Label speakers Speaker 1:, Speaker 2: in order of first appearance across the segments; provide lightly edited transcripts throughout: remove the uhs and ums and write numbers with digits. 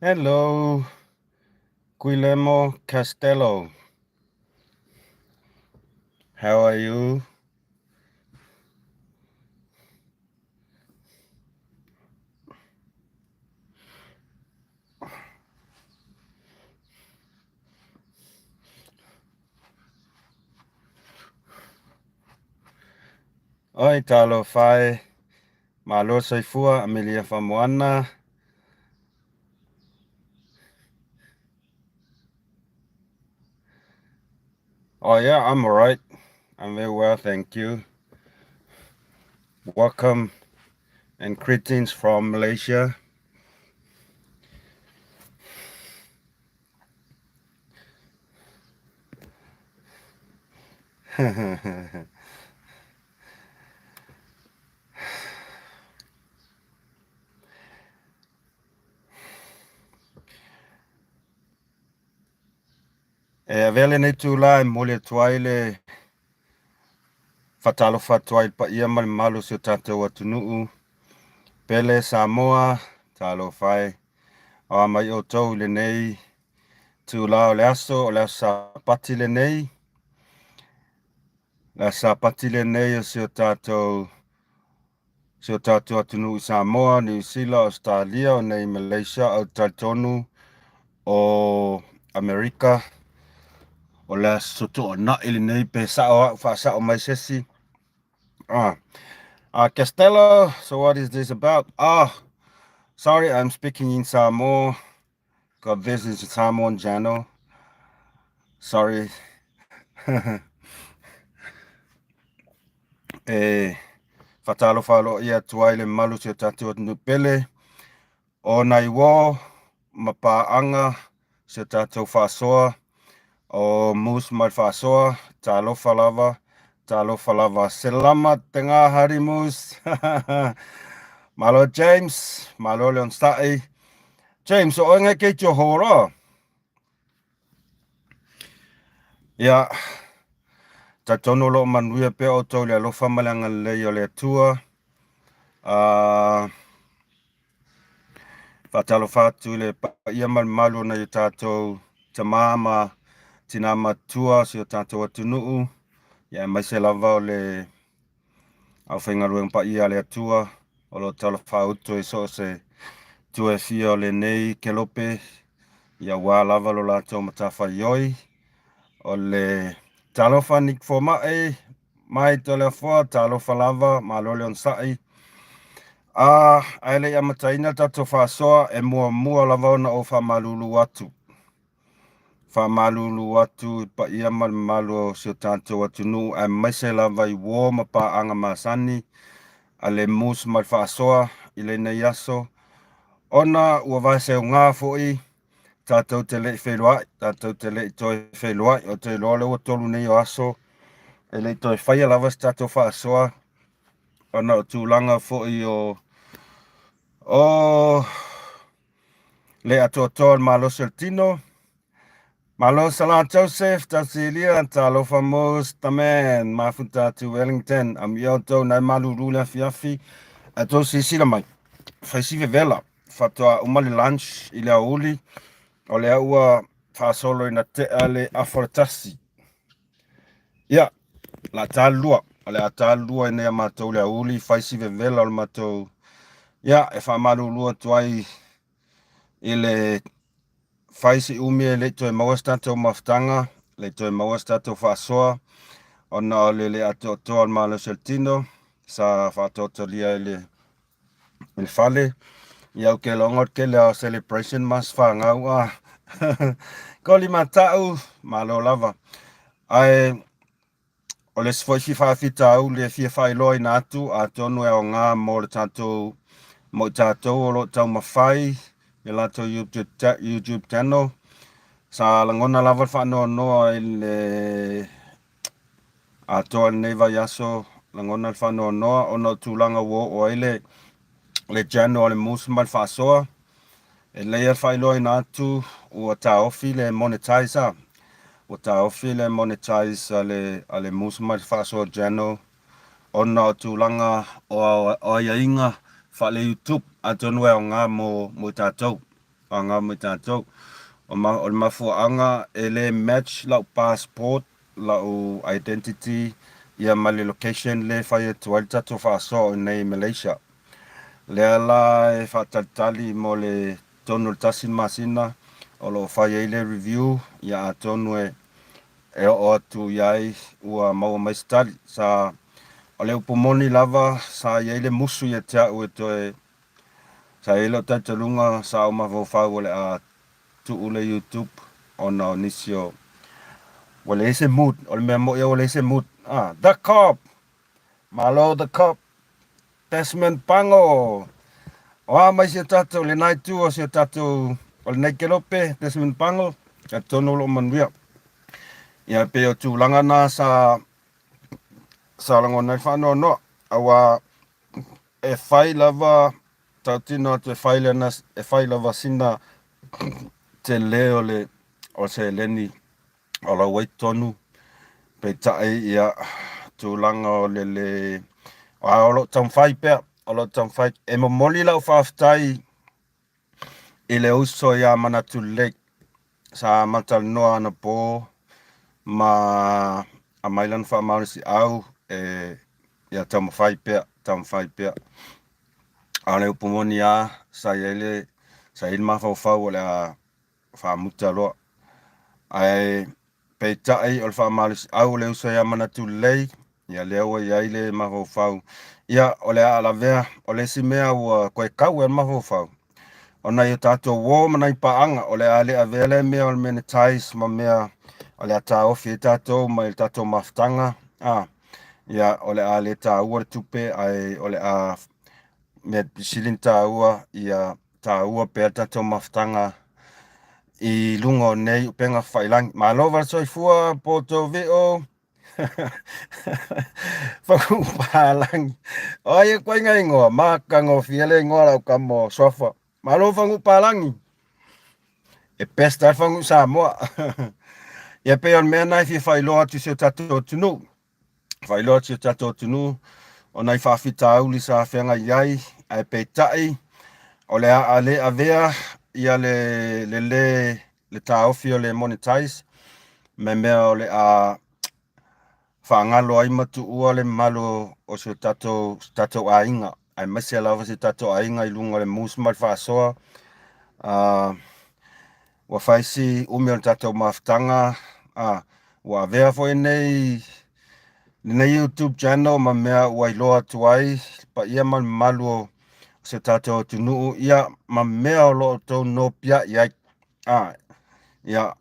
Speaker 1: Hello, Guillermo Castello. How are you? Oi, talofa e. Malo soifua, Amelia Famoana. Oh yeah, I'm alright. I'm very well, thank you. Welcome and greetings from Malaysia. E avea lenei itulā e momoli atu ai le faatalofa atu ai i le paia ma le mamalu o si o tatou atunuu pele Samoa, talofa e. Aua mai outou i lenei itulā o le aso, o le aso Sapati lenei. Le aso Sapati lenei o si o tatou si o tatou atunuu i Samoa, Niu Sila, Ausetalia, o nei Malaysia, ou te talitonu o Amerika, o le aso toanai lenei pe sao au faasao mai se isi. Ah, Castello, so what is this about? Ah, sorry, I'm speaking in Samoa. God, this is Samoan channel. Sorry. E faatalofa aloaia atu ai le mamalu o si o tatou atunuu pele o nai uo ma paaga si o tatou faasoa o Moose ma le faasoa. Talofa lava, talofa lava. Selamat tengah hari Moose. Malo James, malo le onosai. James, o oe ngai kei Johor o? Ia, talitonu o lo o manuia pea outou i le alofa ma le agalelei o le Atua. Uh, faatalofa atu i le paia ma le mamalu o nai o tatou tamā ma tinā matutua o si o tatou atunuu, ia aemaise lava o le aufaigaluega paia a le Atua o lo o talafaauto i so o se itu e fia o lenei kelope, ia aua lava lo latou matafaioi. O le talofa Nick Foma'i mai Toleafoa, talofa lava, malo le onosai. A, ae le i amataina le tatou faasoa, e muamua lava ona ou faamalulu atu. Faamalulu atu i paia ma le mamalu o si o tatou atunuu aemaise lava i uo ma paaga masani a le mus ma le faasoa i lenei aso ona ua vaeseuga foi tatou te le i feiloai, tatou te le i toe feiloai. Ou te iloa o lea ua tolu nei o aso e le i toe faia lava se tatou faasoa ona o tulaga foi o o Le atoatoa o le malosi o le tino. Malo Salah Joseph, tausi Elia, talofa Mos, the man, mafuta atu Wellington, amuia outou nai malulu le afiafi, ae tou silasila mai, fai si vevela, faatoa uma le lunch i le aoauli, o lea ua faasolo ina tea le afa o le tasi. Ia, o le a ta le lua, o le a ta le lua i nei a matou le aoauli, fai si vevela o le matou, ia, e faamalulu atu ai i le fai si umi e le i toe maua se tatou mafutaga, le i toe maua se tatou faasoa, ona o le le atoatoa o le malosi o le tino sa faataotolia i le, i le fale. Ia ou te iloa o le tele lava o celebration ma aso fanau a. Koli matau, malo lava. Ae O le isi foi faafitauli e fia faailoaina atu, atonu e aoga mo le tatou, mo i tatou o lo o taumafai i latou YouTube channel. Sa lagona lava le faanoanoa i le atoa i lenei vaiaso, lagona le faanoanoa ona o tulaga ua oo ai le le channel a le Moose ma le Faasoa. E lelei lava le faailoaina atu ua taofi le monetize a. Ua taofi le monetize a le, a le Moose ma le Faasoa channel ona o tulaga o, o aiaiga faale-YouTube atonu e aoga mo, mo i tatou. Faagao mo i tatou. O ma, o le mafuaaga e le match lau passport, lau identity ia ma le location le fai atu ai le tatou faasoa o inei i Malaysia. Lea la e faatalitali mo le tonu o le tasi le masina o lo o fai ai le review ia atonu e e oo atu i ai ua maua mai se tali. Sa o le upu moni lava sa i ai le musu ia te au e toe Sa i ai lou talitaluga sa ou mafaufau o le a tuu le YouTube ona o nisi o ua leai se mood, o le mea moi ua leai se mood. Ah, The Cop! Malo The Cop! Desmond Pango! O a mai si o tatou, lena itu o si o tatou, o lenei kelope, Desmond Pango, talitonu o loo manuia. Ia, pei o tulaga na sa, sa lagona ai le faanoanoa, aua E fai lava, tautino atu e fai lena, e fai lava sina tele o le o seleni o la ua i totonu, peitai ia tulaga o le le, a o lo o taumafai pea, o lo o taumafai. E momoli lau faafetai i le uso ia Manatu Lelei sa ma talanoa anapo ma aumai lana faamalosiau e ia taumafai pea, taumafai pea. A o le upu moni lava, sa i ai le, sa i ai le mafaufau o le a faamuta loa. Ae peitai o le faamalosiau o le uso ia Manatu Lelei, ia lea ua i ai le mafaufau. Ia o le a lavea, o le isi mea ua toe tau ai le mafaufau, o nai o tatou uo ma nai paaga, o le a le avea lea mea o le monetize ma mea o le a taofi ai tatou mai le tatou mafutaga, a, ia o le a le taua le tupe, ae o le a mea sili ona taua ia taua pea le tatou mafutaga i luga o nei upega fafailagi. Malo vale soifua poto veo. Fagupalagi. O ai e koinga ingoa, makagofie le ingoa lau kama o Suafa. Malo Fagupalagi. E best ai Fagu Samoa. Ia pei o le mea na e fia faailoa atu i si o tatou atunuu. Faailoa atu i si o tatou atunuu o nai faafitauli sa feagai ai, ae peitai o le a le avea ia le le le le taofi o le monetize me mea o le a faagalo ai ma tuua le mamalu o si o tatou, si tatou aiga, aemaise lava si o tatou aiga i luga o le mus ma le faasoa. Ua fai si umi o le tatou mafutaga, ua avea foi nei lenei YouTube channel ma mea ua iloa atu ai le paia ma le mamalu o si o tatou atunuu, ia ma mea o lo o outou nopiai ai. Ia,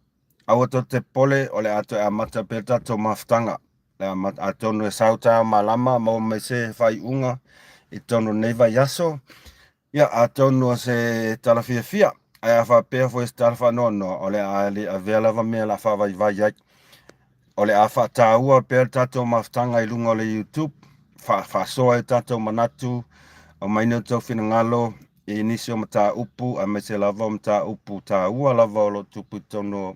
Speaker 1: Aua tou te popole, o le a toe amata pea le tatou mafutaga. Le amata, atonu e sau taeao malama, maua mai se faaiuga i totonu o lenei vaiaso. Ia, atonu o se tala fiafia, ae a faapea foi o se tala faanoanoa, o le a le avea lava mea o le a faavaivai ai. O le a faataua pea le tatou mafutaga i luga o le YouTube, faasoa ai tatou manatu, aumai ni outou finagalo, i nisi o mataupu aemaise lava o mataupu taua lava o lo o tupu i totonu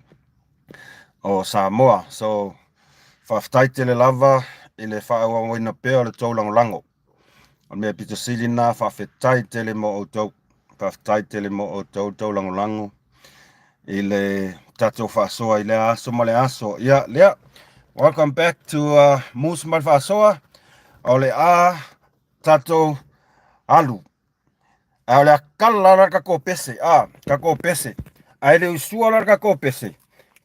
Speaker 1: o Samoa. So, faafetai tele lava i le faaauauina pea o le tou lagolago. O le mea pito sili lena, faafetai tele mo outou. Faafetai tele mo outou le tou lagolago i le tatou faasoa i lea aso ma le aso. Ia, lea, welcome back to Moose ma le Faasoa. O le a tatou alu. Ae o le a kala la tatou pese, a, tatou pese. Ae le usua la tatou pese.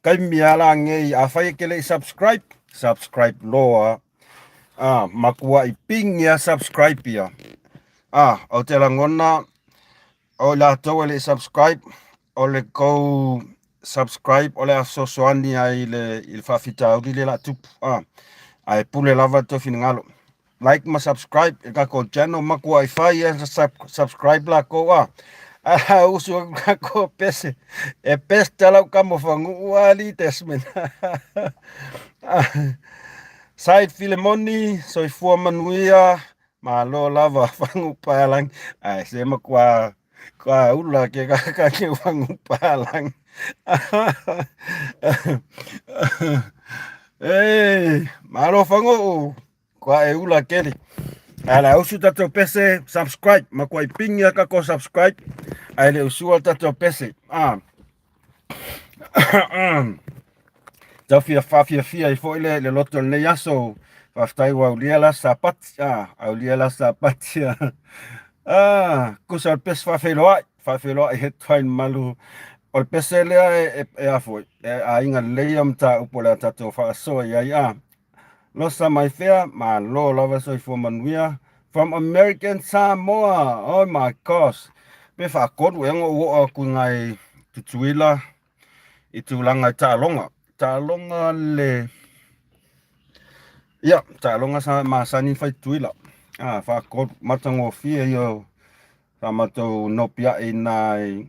Speaker 1: Taimi a la ngei, afai e te le i subscribe, subscribe loa. A, matuai ping ia subscribe ia. A, ou te lagona, o i latou e le i subscribe, o le tou subscribe o le a fesoasoani ai i le, i le faafitauli lea o le a tupu. A, ae pule lava le tou finagalo. Like ma subscribe i le tatou channel, matuai fai ia subscribe lakou a. A usu atu tatou pese, e pesta lau tama fanuu a alii Desmond. Said Filemoni, soifua manuia, malo lava fanuu paealangi. Ae se matua kua ula ke kaka ke fanuu paealangi. Ei, malo fanuu. Kua e ula kele. Ae le usu tatou pese, subscribe, makuai pingi a kako subscribe, ae le usua tatou pese. Ah. Tau fia whawhiawhia i foi le, le loto lenei aso. Whawhitai ua aulia la sapati. Ah, aulia la sapati. Ah, kusa o le pese whawheloai. Whawheloai he tuai malu. O le pese lea e, e, e a foi. E aiga lelei o mataupu o le a tatou faasoa i ai. Ah, Losa mai fea, malo lava soifua manuia. From American Samoa. Oh my gosh. Pe faatolu ea ona ou oo atu i nai Tutuila i tulaga i taaloga. Taaloga le Ia, taaloga sa masani fai Tutuila. Ah, faatolu matagofie ia o sa matou nopiai i nai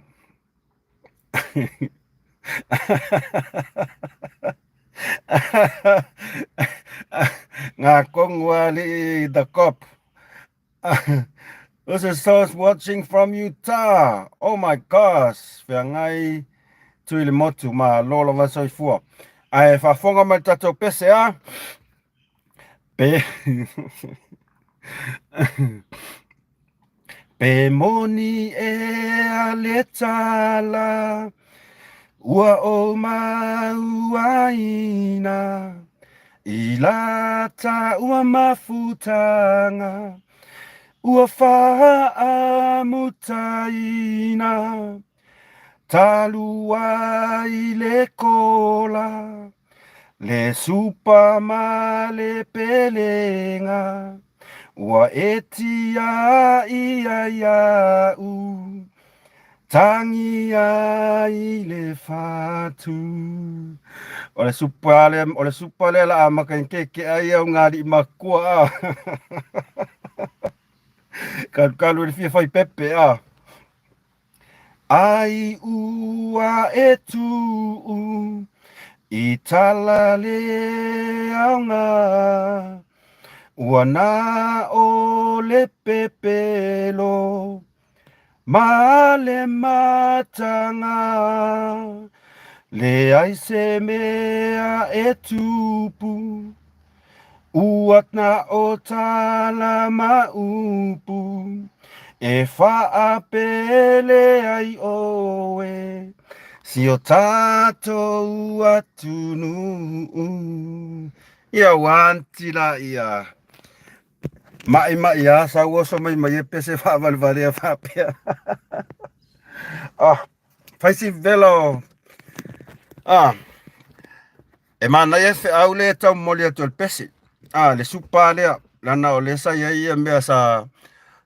Speaker 1: Ngā kongu ali'i the cop. This is Sauce watching from Utah. Oh my gosh. Feagai tui le motu ma lo lava soifua. Ae faafofoga mai le tatou pese a. Pe Pe moni ea le tala ua ou mauaina I lata ua mafutaga ua faamutaina Talu ai le kola Le supa ma le pelega Ua e tiaʻi ai iaʻu Tagi ai le fatu O le supa lea, o le supa lea la amata i kekeʻa ia o ngā aliʻi makua a. Kalukalu i le fia fai pepe a. Ai ua e tuu i tala le aoga Ua na o le pepelo ma le mataga Leai se mea e tupu Ua na o tala ma upu e faapele ai oe si o tatou atunuu. Ia ua anti la ia. Maʻimaʻi a sau oso mai mai e pese faavalevalea faapea. Ah, fai si velo. Ah, E manaia e feau lea e tau momoli atu e le pese. A, le supa lea, leaga o lea sa i ai ia mea sa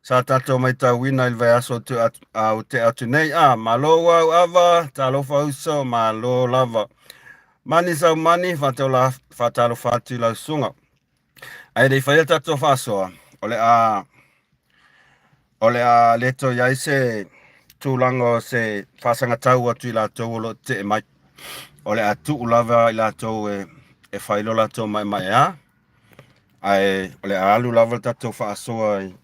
Speaker 1: sa tatou maitauina i le vaiaso atu, atu, a, ua tea atu nei. A, malo ua au ava, talofa uso, malo lava. Mani sau mani, faataula, faatalofa atu i lau susuga. Ae le i faia le tatou faasoa, o le a o le a le toe i ai se tulaga o se faasagatau atu i latou o lo o tetee mai. O le a tuu lava i latou e, e fai lo latou maemaea, ae o le a alu lava le tatou faasoa i,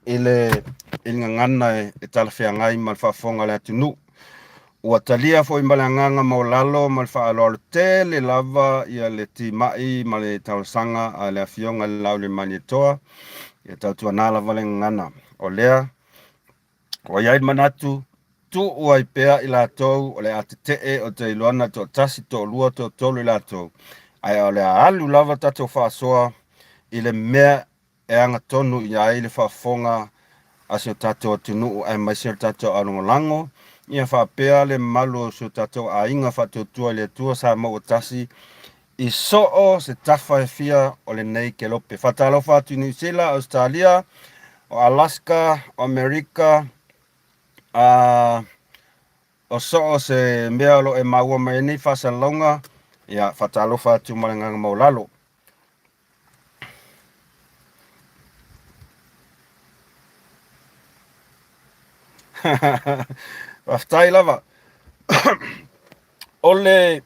Speaker 1: i le, i le gagana e, e talafeagai ma le faafofoga a le atunuu. Ua talia foi ma le agaga maualalo ma le faaaloalo tele lava ia le timai ma le talosaga a le Afioga i le Laaulialemalietoa, ia tautuana lava le gagana. O lea, ua i ai le manatu, tuu ai pea i latou o le a tetee o te iloa na toatasi, toalua, toatolu i latou, ae o le a alu lava tatou faasoa i le mea e agatonu i ai le faafofoga a si o tatou atunuu aemaise o le tatou alagolago, ia faapea le mamalu o si o tatou aiga faatuatua i le Atua sa maua tasi i soo se tafa e fia o lenei kelope. Faatalofa atu i Niu Sila, Ausetalia, o Alaska, o Amerika, a o soo se mea o lo o e maua mai ai nei faasalalauga, ia faatalofa atu ma le agaga maualalo. Faafetai lava. O le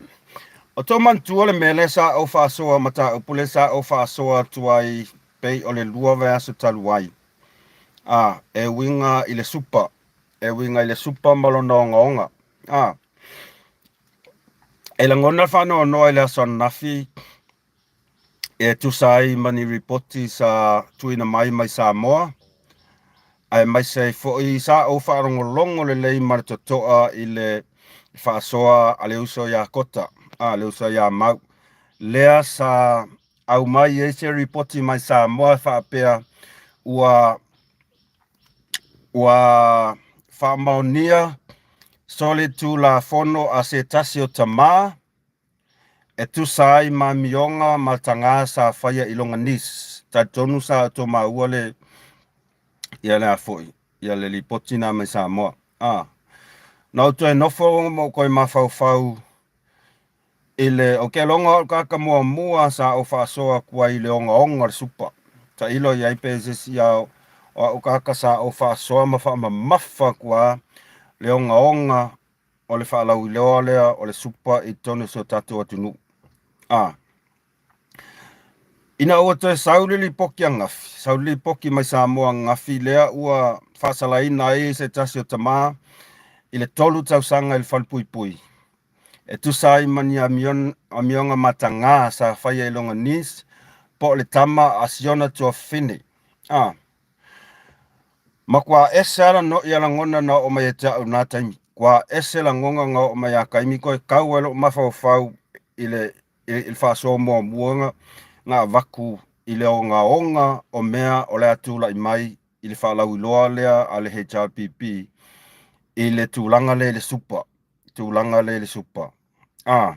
Speaker 1: o tou manatua le mea lea sa ou faasoa mataupu lea sa ou faasoa atu ai pei o le lua vaiaso talu ai. A, e uiga i le supa, e uiga i le supa ma lona ogaoga. A, e lagona le faanoanoa i le aso ananafi. E tusa ai ma ni ripoti sa tuuina mai mai Samoa, aemaise ai foi sa ou faalogologo lelei ma le totoa i le faasoa a le uso ia Kota, a le uso ia Mau, lea sa aumai ai se ripoti mai Samoa e faapea ua ua faamaonia solitulafono a se tasi o tamā e tusa ai ma amioga ma taga sa faia i lona niece. Talitonu sa outou maua le ia le a foi ia le lipoti na mai Samoa. A na ou toe nofo ma ou toe mafaufau i le o ke loga o kaka muamua sa ou faasoa atu ai i le ogaoga o le supa. Tailo i ai pe se isi a o au kaka sa ou faasoa ma faamamafa atu a le ogaoga o le faalauiloa lea o le supa i totonu o si o tatou atunuu. A ina ua toe sau le lipoti ananafi, sau le lipoti mai Samoa ananafi lea ua faasalaina ai se tasi o tamā i le 3 tausaga i le falepuipui e tusa ai ma ni amioga matagā sa faia i lona niece po o le tama a siona tuafafine. A Matua ese lava ia lagona na oo mai ia te au i lena taimi. Ua ese lagona na oo mai ia taimi toe tau ai lou mafaufau i le i le faasoa muamua na avatu i le ogaoga o mea o le a tulai mai i le faalauiloa lea a le HRPP i le tulaga lea i le supa, tulaga lea i le supa. A.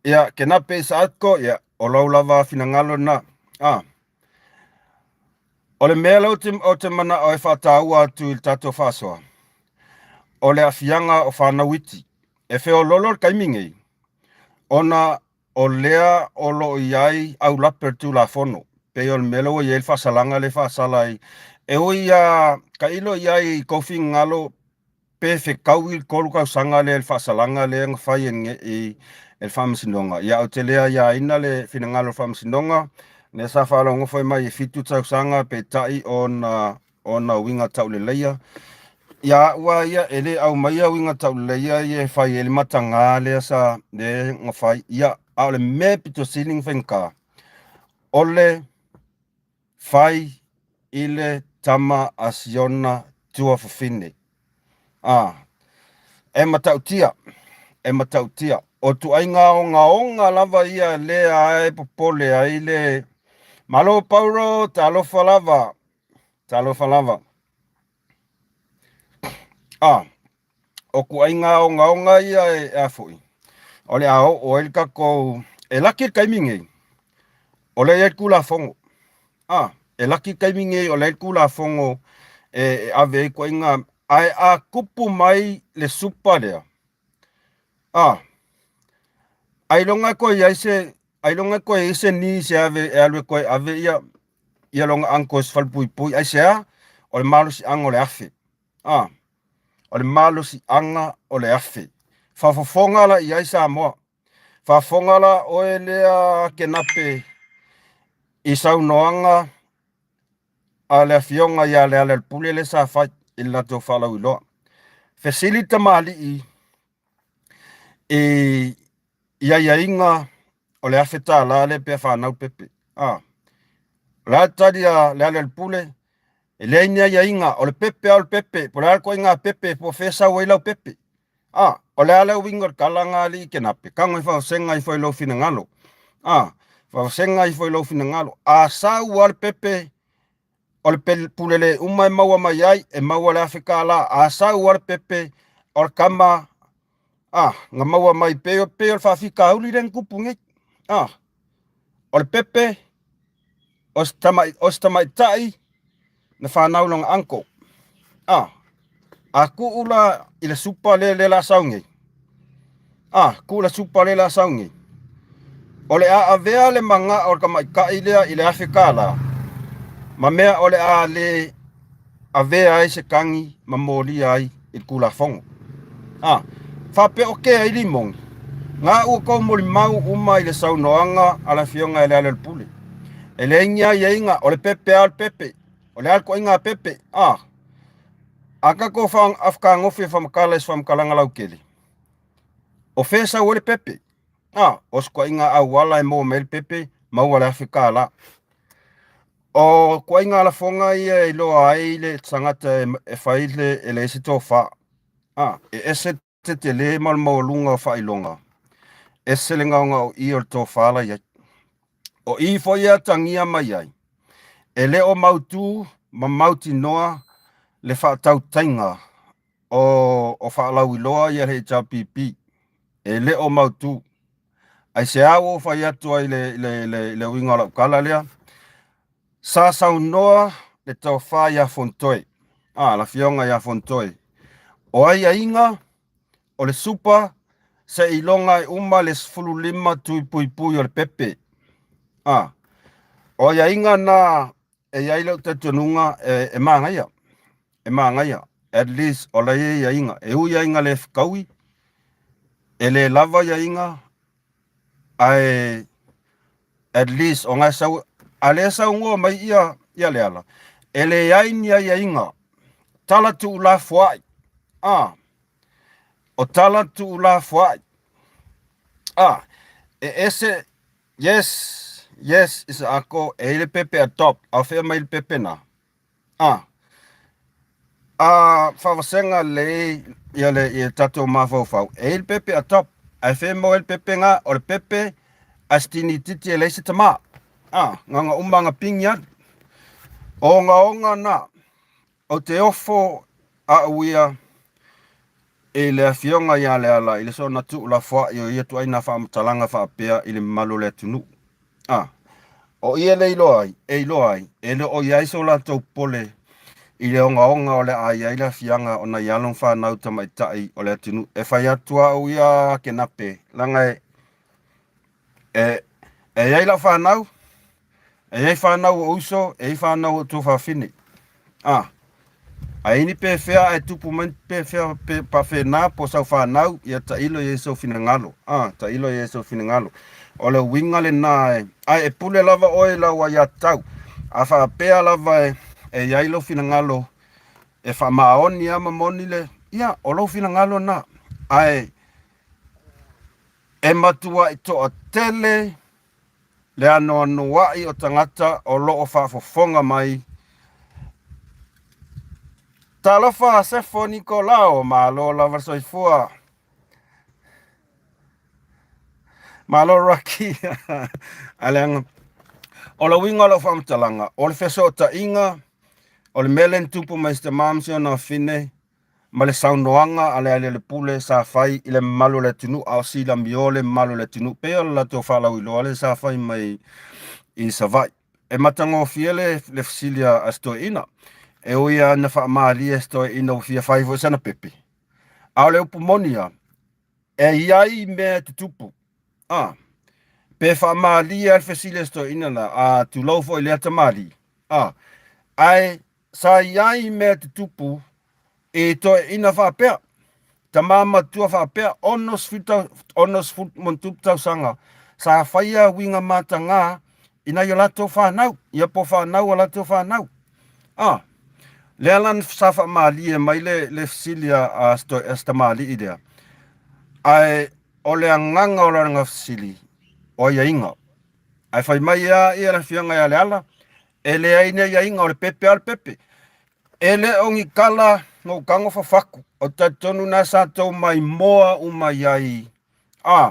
Speaker 1: Ia, kena pe i sa ko, ia, o lau lava finagalo na. A. O le mea lea ou te manao e faataua atu i le tatou faasoa, o le aafiaga o fanau iti. E feololo le taimi nei, ona o lea o lo o i ai aulape o le Tulafono, pei o le mea lea ua i ai le faasalaga lea e faasala ai. E ui lava tailo i ai i tou finagalo pe fetaui le 3 tausaga lea i le faasalaga lea na fai e le Faamasinoga. Ia, ou te le aiaina le finagalo o le Faamasinoga, lea sa faalogo foi mai e 7 tausaga, peitai ona ona uiga tauleleia. Ia au lava ia, e le aumaia uiga tauleleia ia e fai ai le matagā lea sa lea na fai. Ia, a o le mea pito sili ona faigata, o le fai i le tama a siona tuafafine. A, e matautia, e matautia. O tuaiga ogaoga lava ia lea e popole ai le Malo Paulo, talofa lava, talofa lava. A, o tuaiga ogaoga ia e a foi, o le a oo ai le tatou, e laki le taimi nei, o lea e i ai le Tulafono. A, e laki le taimi nei o lea e i ai le Tulafono e ave ai ituaiga, ae a tupu mai le supa lea, a, ailoga e toe i ai se, ailoga e toe i ai se niece e ave, e alu e toe ave ia, ia lona uncle i se falepuipui, aisea? O le malosiaga o le afe. A, o le malosiaga o le afe. Faafofoga la i ai Samoa. Faafofoga la oe lea Kenape i saunoaga a le afioga ia Lealailepule lea sa fai i le latou faalauiloa. Fesili tamalii i i aiaiga o le $1,000 lea pe fanau pepe. A, o le a le tali a Lealailepule? E leai ni aiaiga, o le pepe lava o le pepe, po o le a le ituaiga pepe, po o fea e sau ai lau pepe. A, o le a le uiga o le tala lena a alii Kenape? Tago e faavasega ifo i lou finagalo. A, faavasega ifo i lou finagalo. A sau lava le pepe, o le pule le uma e maua mai ai, e maua le $1,000. A sau lava le pepe, o le tama, a, na maua mai pei o, pei o le faafitauli lea na tupu nei. A, o le pepe, o se tamai, o se tamaitai na fanau lona uncle. A, a tuu la i le supa lea lea la sau nei. A, tuu le supa lea la sau nei. O le a avea le magao o le tamaitai lea i le $1,000 ma mea o le a le avea ai se tagi ma molia ai i le Tulafono. A, faapea o ke ai limoni, na ua tou molimau uma i le saunoaga a le afioga i Lealailepule. E leai ni aiaiga, o le pepe lava o le pepe, o le a le ituaiga pepe, a. A tatou afakanofi e faamatala i se faamatalaga lautele, o fea e sau ai le pepe? A, o se ituaiga auala e maua mai ai le pepe, maua le $1000. O ituaiga lafoga ia e iloa ai le tagata e fai le e leai se tofa. A, e ese le tele ma le maualuga o faailoga, ese le gaogaoia o le tofa la i ai. O i foi e atagia mai ai, e le o mautu ma mautinoa le faatautaiga o faalauiloa ia le HRPP, e le o mautu. Aisea ua ou fai atu ai i le uiga o lau tala lea? Sa saunoa le tofa ia Fonotoe, a, le afioga ia Fonotoe, o aiaiga o le supa seiloga e uma le 15 tui puipui o le pepe. A, o aiaiga na e i ai lou talitonuga e manaia, e manaia. At least o la e i ai aiaiga. E ui lava ina le fetaui, e le lava aiaiga, ae at least o na e sau, a lea e saunoa mai ia ia Leala, e leai ni aiaiga, tala tuulafoai, a, o tala tuulafoai, a, e ese. Yes, yes, Isaako, e i ai le pepe adopt, a o fea mai le pepe na? A, a faavasega lelei ia le ia tatou mafaufau, e i ai le pepe adopt, ae fea e maua ai le pepe na? O le pepe a se tinititi e leai se tama. A, na ona uma ona pigi atu. O ogaoga na. Ou te ofo au ia i le Afioga ia Leala i le soona tuulafoai o ia ituaiga faamatalaga faapea i le mamalu o le atunuu. A, o i e le iloa ai, e iloa ai, e le o i ai so latou popole i le ogaoga o le a i ai le aafiaga o nai alo ma fanau tamaitai o le atunuu. E fai atu au ia Kenape, leaga e, e, e i ai lau fanau, E i ai fanau o uso, e i ai fanau o tuafafine. A, a i ni pefea ae tupu mai ni pefea pe, pafena po sau fanau, ia tailo i ai sou finagalo. A, tailo i ai sou finagalo. O le uiga lena e, ae e pule lava oe i lau aiatatau. A faapea lava e, e i ai lou finagalo e faamaoni lava ma moni le, ia, o lou finagalo lena. Ae e matuai toatele le anoanoai o tagata o lo o faafofoga mai. Talofa Sefo Nikolao, malo lava le soifua. Malo Rocky. A leaga, o le uiga o lau faamatalaga, o le fesootaiga, o le mea lea na tupu mai i si tama ma si ona afine, ma le saunoaga a le Ailelepule sa fai i le mamalu o le atunuu, a o silamio le mamalu o le atunuu, pei o le latou faalauiloa lea sa fai mai i Savaii. E matagofie le, le fesili a si toeaina, e ui lava ina faamalie si toeaina ua fia fai foi sana pepe, a o le upu moni lava, e i ai mea e tutupu, a, pe faamalie lava le fesili a si toeaina la, a tulou foi i lea tamalii, a, ae Sa i ai mea tutupu i toeaiina faapea, tama matua faapea, 60 tausaga, sa faia uiga matagā i nai o latou fanau, ia po o fanau a latou fanau. A, lea la sa faamalie mai le, le fesili a, a si tamalii lea, ae o le agaga o lana fesili, o aiaiga. Ae fai mai lava ia le afioga ia Leala, E leai ni aiaiga o le pepe a o le pepe. E le o ni kala na ou tago fafaku. O te talitonu na sa tou maimoa uma i ai. A,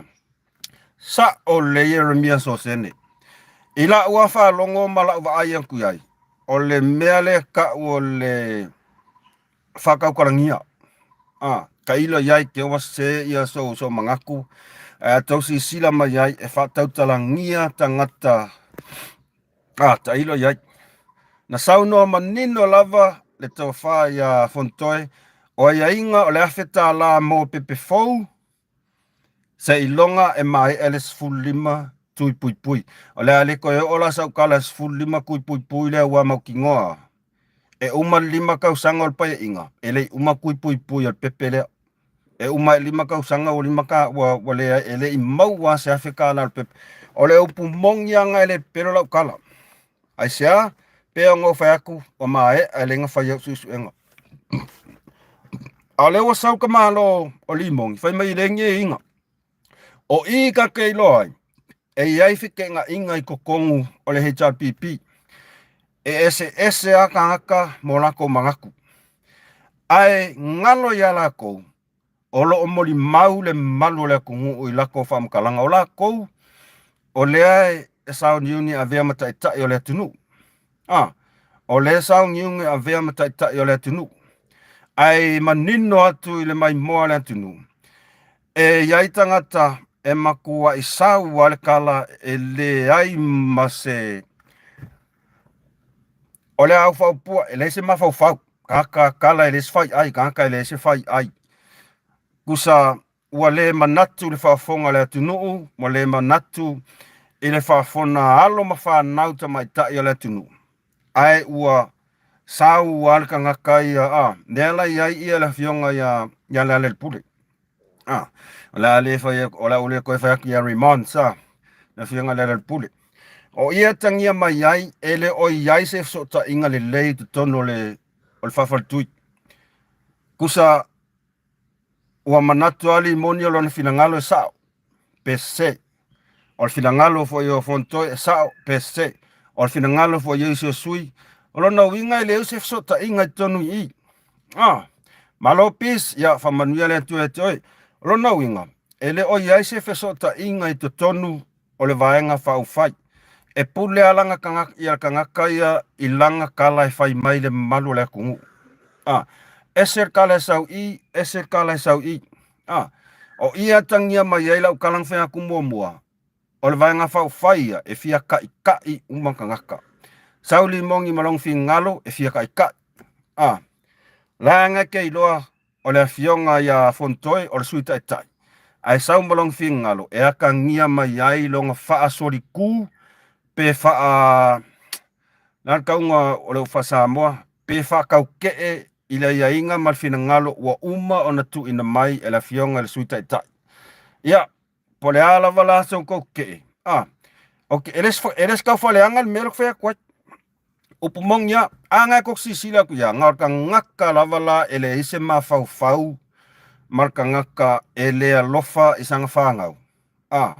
Speaker 1: sa'o lelei Ieremia Sosene. I la'u lava faalogo ma la'u vaai atu i ai, o le mea lea ta'u o le faatautalagia. A, tailo i ai te ua sese ia sou, sou manatu, ae a tou silasila mai ai e faatautalagia tagata. A, tailo i ai. Na saunoa manino lava le tofa iā Fonotoe, o aiaiga o le $1000 mo pepe fou, seiloga e maea le 15 tui puipui. O le a le toe oo la sau tala i le 15 tui puipui lea ua mautinoa e uma le 5 tausaga o le Paeaiga, e le i uma tui puipui o le pepe lea. E uma ae 5 tausaga ua 5 ta, ua, ua leai, e le i maua lava se $1000 o le pepe. O le upu moni lava lena e le pepelo lau tala. Aisea? Pei ona ou fai atu, ua maea e leai na fai au suesuega. A o lea ua sau ka Malo o Limoni, fai mai e leai ni aiaiga. O i ka ke iloa ai, e i ai fekeʻenaʻiga i totonu o le HRPP. E eseese a kānaka mo lākou manatu. Ae galo iā lākou, o lo o molimau le malu o le atunuu i lākou faamatalaga. O lākou, o lea e sauniuni avea ma taʻitaʻi o le atunuu. A, o lea sauniuni avea ma taʻitaʻi o le atunuu. Ae manino atu i le maimoa o le atunuu, E i ai tagata e matuaʻi sau a le kala e leai ma se o le au faupua e leai se mafaufau tagata kala e leai se faiʻai tagata e leai se faiʻai kusa ua le manatu le faafofoga a le atunuu ua le manatu i le faafona alo ma fanau tamaitai o le atunuu ae ua sau a le tagata ia a lea la i ai ia le afioga ia ia Lealailepule a o le a le fai o le a ou le toe fai atu ia Raymond sa le afioga Lealailepule o ia tagia mai ai e le o i ai se fesootaiga lelei i totonu o le o le faafaletui kusa ua manatu lava Limoni o lona finagalo e sao pe sese. O le finagalo foi o Fonotoe e sao pe sese. O le finagalo foi o isi o sui. O lona uiga e leai se fesootaiga i totonu i i. Ah, malo peace, ia faamanuia le Atua ia te oe. O lona uiga, e le o i ai se fesootaiga i totonu o le Vaega Faaupufai. E pule lava lana tagata, ia le tagata ia i lana tala e fai mai i le mamalu o le atunuu. A, ese le tala e sau i, ese le tala e sau i. A, o i e atagia mai ai lau tala na fai atu muamua, o le Vaega Faaupufai ia e fia taʻitaʻi uma tagata. Sau Limoni ma lona finagalo e fia taʻitaʻi. A, leaga e te iloa o le afioga ia Fonotoe o le Sui Taitai, ae sau ma lona finagalo e atagia mai ai lona faasolikū pe faa le a le tauga o le upu faa-Samoa, pe faataukee i le aiaiga ma le finagalo ua uma ona tuuina mai e le afioga i le Sui Taitai. Ia, po o le a lava la se tou kee, a, okay, e le e le se taufaaleaga le mea lea ou te fai atu ai. Upu moni lava, a na e tou silasila atu ia, na o le tagata lava la e leai se mafaufau ma le tagata e le alofa i sana fanau, a,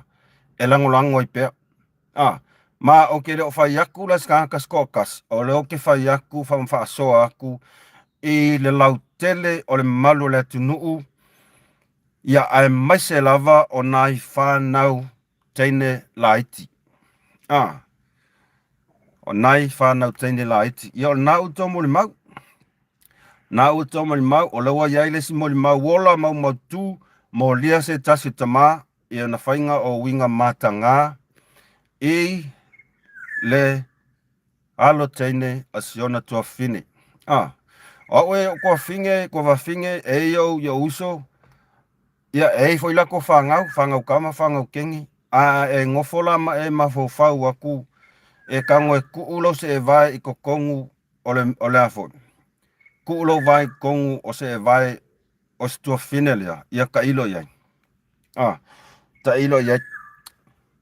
Speaker 1: e lagolago ai pea. A, ma ou te le o fai atu la i se tagata se toatasi, o lea ou te fai atu faasoa atu i le lautele o le mamalu o le atunuu, ia aemaise lava o nai fanau teine laiti. A, o nai fanau teine laiti. Ia o lena outou molimau. Na outou molimau, o lea ua i ai le isi molimau ola maumautu, molia se tasi o tama i ona faiga o uiga matagā i le alo teine a si ona tuafafine. A, o au e o tuafafine, tuafafine e ia ou i ou uso, ia e ai foi latou fanau, fanau tama, fanau teine, a e nofo la ma e mafaufau atu e tago e tuu lou seevae i totonu o le, o le a foi, tuu lou vae i totonu o seevae o se tuafafine lea, ia tailo i ai. A, tailo i ai.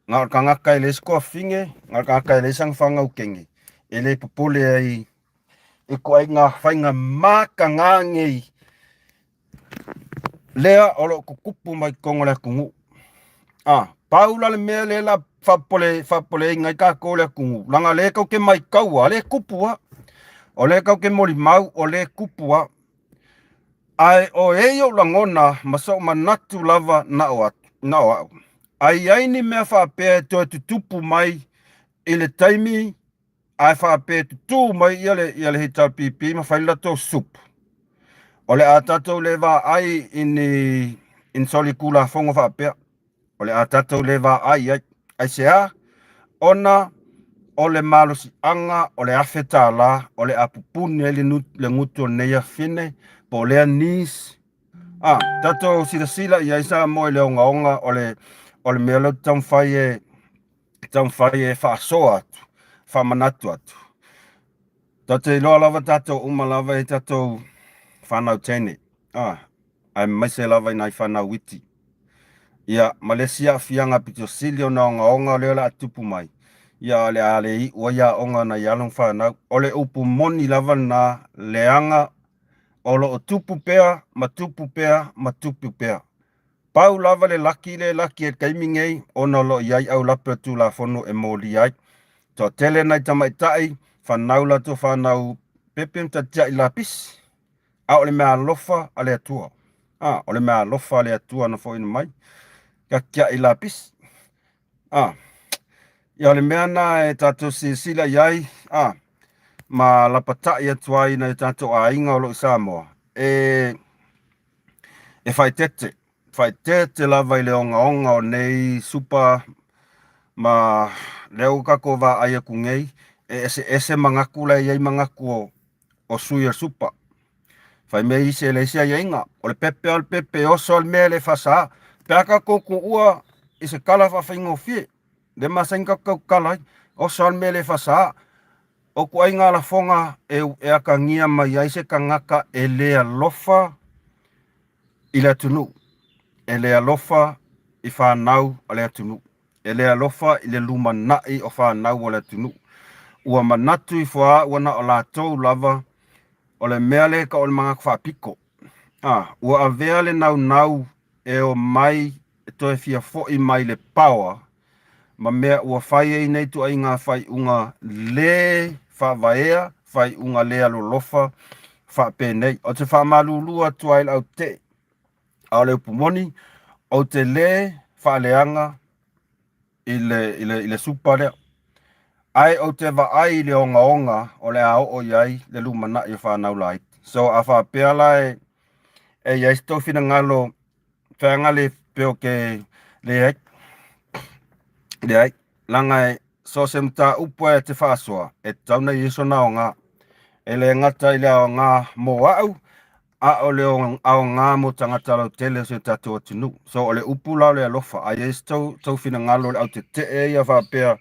Speaker 1: Na o le tagata e leai se tuafafine, na o le tagata e leai sana fanau teine, e le popole ai i ituaiga faiga mataga nei lea o lo o tutupu mai totonu o le atunuu. A, pau la le mea lea la faapopole faapopoleina ai tatou le atunuu, leaga o lea tou te maitaua, o lea e tupu lava. O lea tou te molimau, o lea e tupu lava. Ae o e ou lagona ma soʻu manatu lava na o atu, na o au. A i ai ni mea faapea e toe tutupu mai i le taimi ae faapea e tutū mai ia le, ia le HRPP ma fai le latou sup, o le a tatou le vaai i ni, i ni solitulafono faapea. O le a tatou le vaai i ai. Aisea? Ona o le malosiaga o le $1,000 o le a pupuni ai le, le gutu o lenei afine po o lea niece. A, tatou silasila i ai Samoa i le ogaoga o le, o le mea lea ou te taumafai e, taumafai e faasoa atu, faamanatu atu. Tatou te iloa lava tatou uma lava e tatou fanau teine. A, aemaise lava i nai fanau iti. Ia, ma le isi aafiaga pito sili ona ogaoga lea o le a tupu mai, ia o le a le iu ai aoga a nai alo ma fanau. O le upu moni lava lena, leaga o lo o tupu pea ma tupu pea ma tupu pea. Pau lava le laki lea e laki ai i le taimi nei ona o lo o i ai aulape o Tulafono e molia ai. Toatele nai tamaitai, fanau latou fanau pepe ma tatiai lapisi. A o le meaalofa a le Atua. A, o le meaalofa a le Atua na foaiina mai, tatiai lapisi. A, ia o le mea na e tatou silasila i ai, a, ma lapatai atu ai i nai o tatou aiga o lo o i Samoa, e, e faaeteete, faaeteete lava i le ogaoga o nei supa ma lea ua tatou vaai atu nei, e eseese manatu la e i ai manatu o, o sui o le supa. Fai mai isi e leai se aiaiga, o le pepe lava o le pepe, e oso lava le mea e le faasa. Pe a tatou tuua i se tala faafaigofie, lea e masani ona tatou tautala ai, oso lava le mea e le faasa. O ituaiga lafoga e, e atagia mai ai se tagata e le alofa i le atunuu, e le alofa i fanau a le atunuu, e le alofa i le lumanai o fanau a le atunuu. Ua manatu ifo lava ua na o latou lava o le mea lea e tau o le manatu faapito. A, ua avea le naunau e o mai e toe fia foi mai le power ma mea ua fai ai nei ituaiga faaiuga le faavaea, faaiuga le alolofa faapenei. Ou te faamalulu atu ai i le autee, a o le upu moni, ou te le faaleaga i le, i le, i le supa lea. Ae ou te vaai i le ogaoga o le a oo i ai le lumanai o fanau laiti. So a faapea la e, e i ai se tou finagalo feaga le pe o ke leai, leai, leaga e so o se mataupu e te faasoa, e tatau ona i ai sona aoga. E le gata i le aoga mo au, a o le aoga mo tagata lautele o si o tatou atunuu. So o le upu la o le alofa, a i ai se tou, tou finagalo o le autetee ia faapea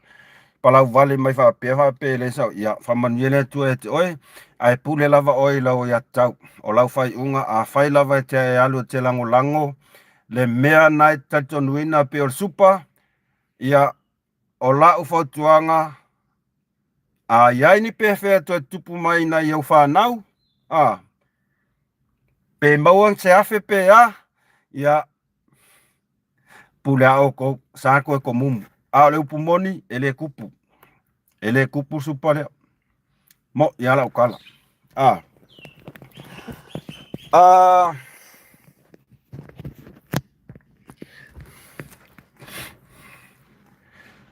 Speaker 1: palau vale mai faapea faapea e le sao, ia faamanuia le Atua ia te oe, ae pule lava oe i lau aiatatau. O lau faaiuga, afai lava e te alu e te lagolago le mea na e te talitonuina pei o le supa, ia o lau fautuaga, a i ai ni pefea toe tupu mai nai au fanau, a, pe maua se afe pe a, ia, pule a outou, sa toe komumu. A o le upu moni, e le tupu. E le tupu supa lea. Moʻi lava lau tala. A. A.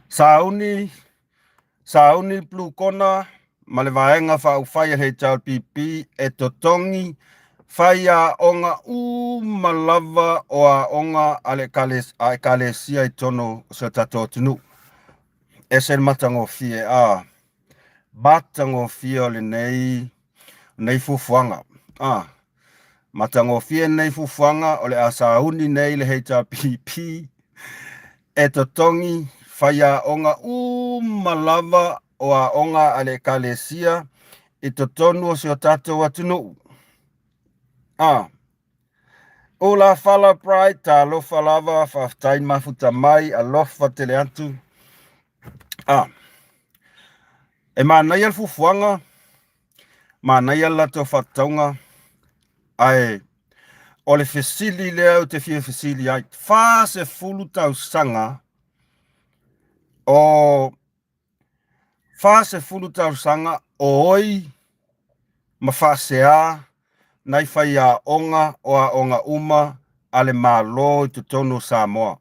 Speaker 1: Sauni, sauni Blue Kona ma le Vaega Faaupufai a le HRPP e totogi faiaoga uma lava o aoga a le a Ekalesia i totonu o si o tatou atunuu. Ese le matagofie, a matagofie o lenei nei fuafuaga. A matagofie lenei fuafuaga o le a sauni nei le HRPP e totogi faiaoga uma lava o aoga a le Ekalesia i totonu o si o tatou atunuu. A Ula Fala Pride, talofa lava, faafetai mafuta mai, alofa tele atu. A e manaia le fuafuaga, manaia le latou faatatauga, ae o le fesili lea ou te fia fesili ai, 40 tausaga o 40 tausaga o oi ma faasea nai faiaoga o aoga uma a le Malo i totonu o Samoa.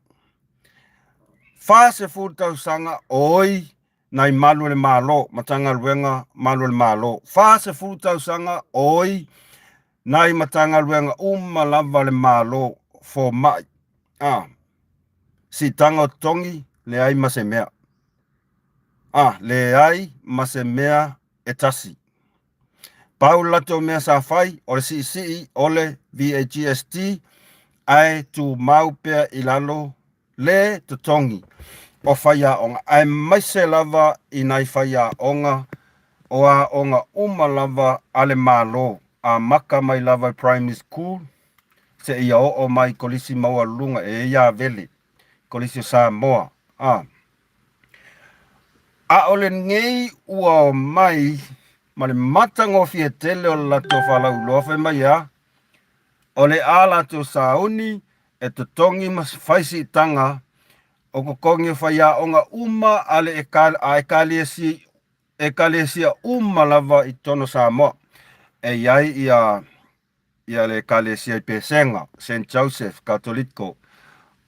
Speaker 1: 40 tausaga o oi nai malu o le Malo, Matagaluega Malu o le Malo. 40 tausaga o oi nai Matagaluega uma lava a le Malo, fomai, a, siitaga o totogi, leai ma se mea. A, leai ma se mea e tasi. Pau le latou mea sa fai, o le siisii o le VAGST ae tumau pea i lalo le totogi o faiaoga, aemaise lava i nai faiaoga o aoga uma lava a le Malo, amata mai lava i primary school seia oo mai i kolisi maualuluga e i ai Avele, Kolisi o Samoa. A. A o lenei ua omai ma le matagofie tele o le latou falauiloa fai mai e a? O le a latou sauni e e totogi ma fai siitaga o totogi o faiaoga uma a le a ekalesia uma lava i totonu o Samoa. E i ai ia ia le ekalesia i Pesega, Saint Joseph Katoliko,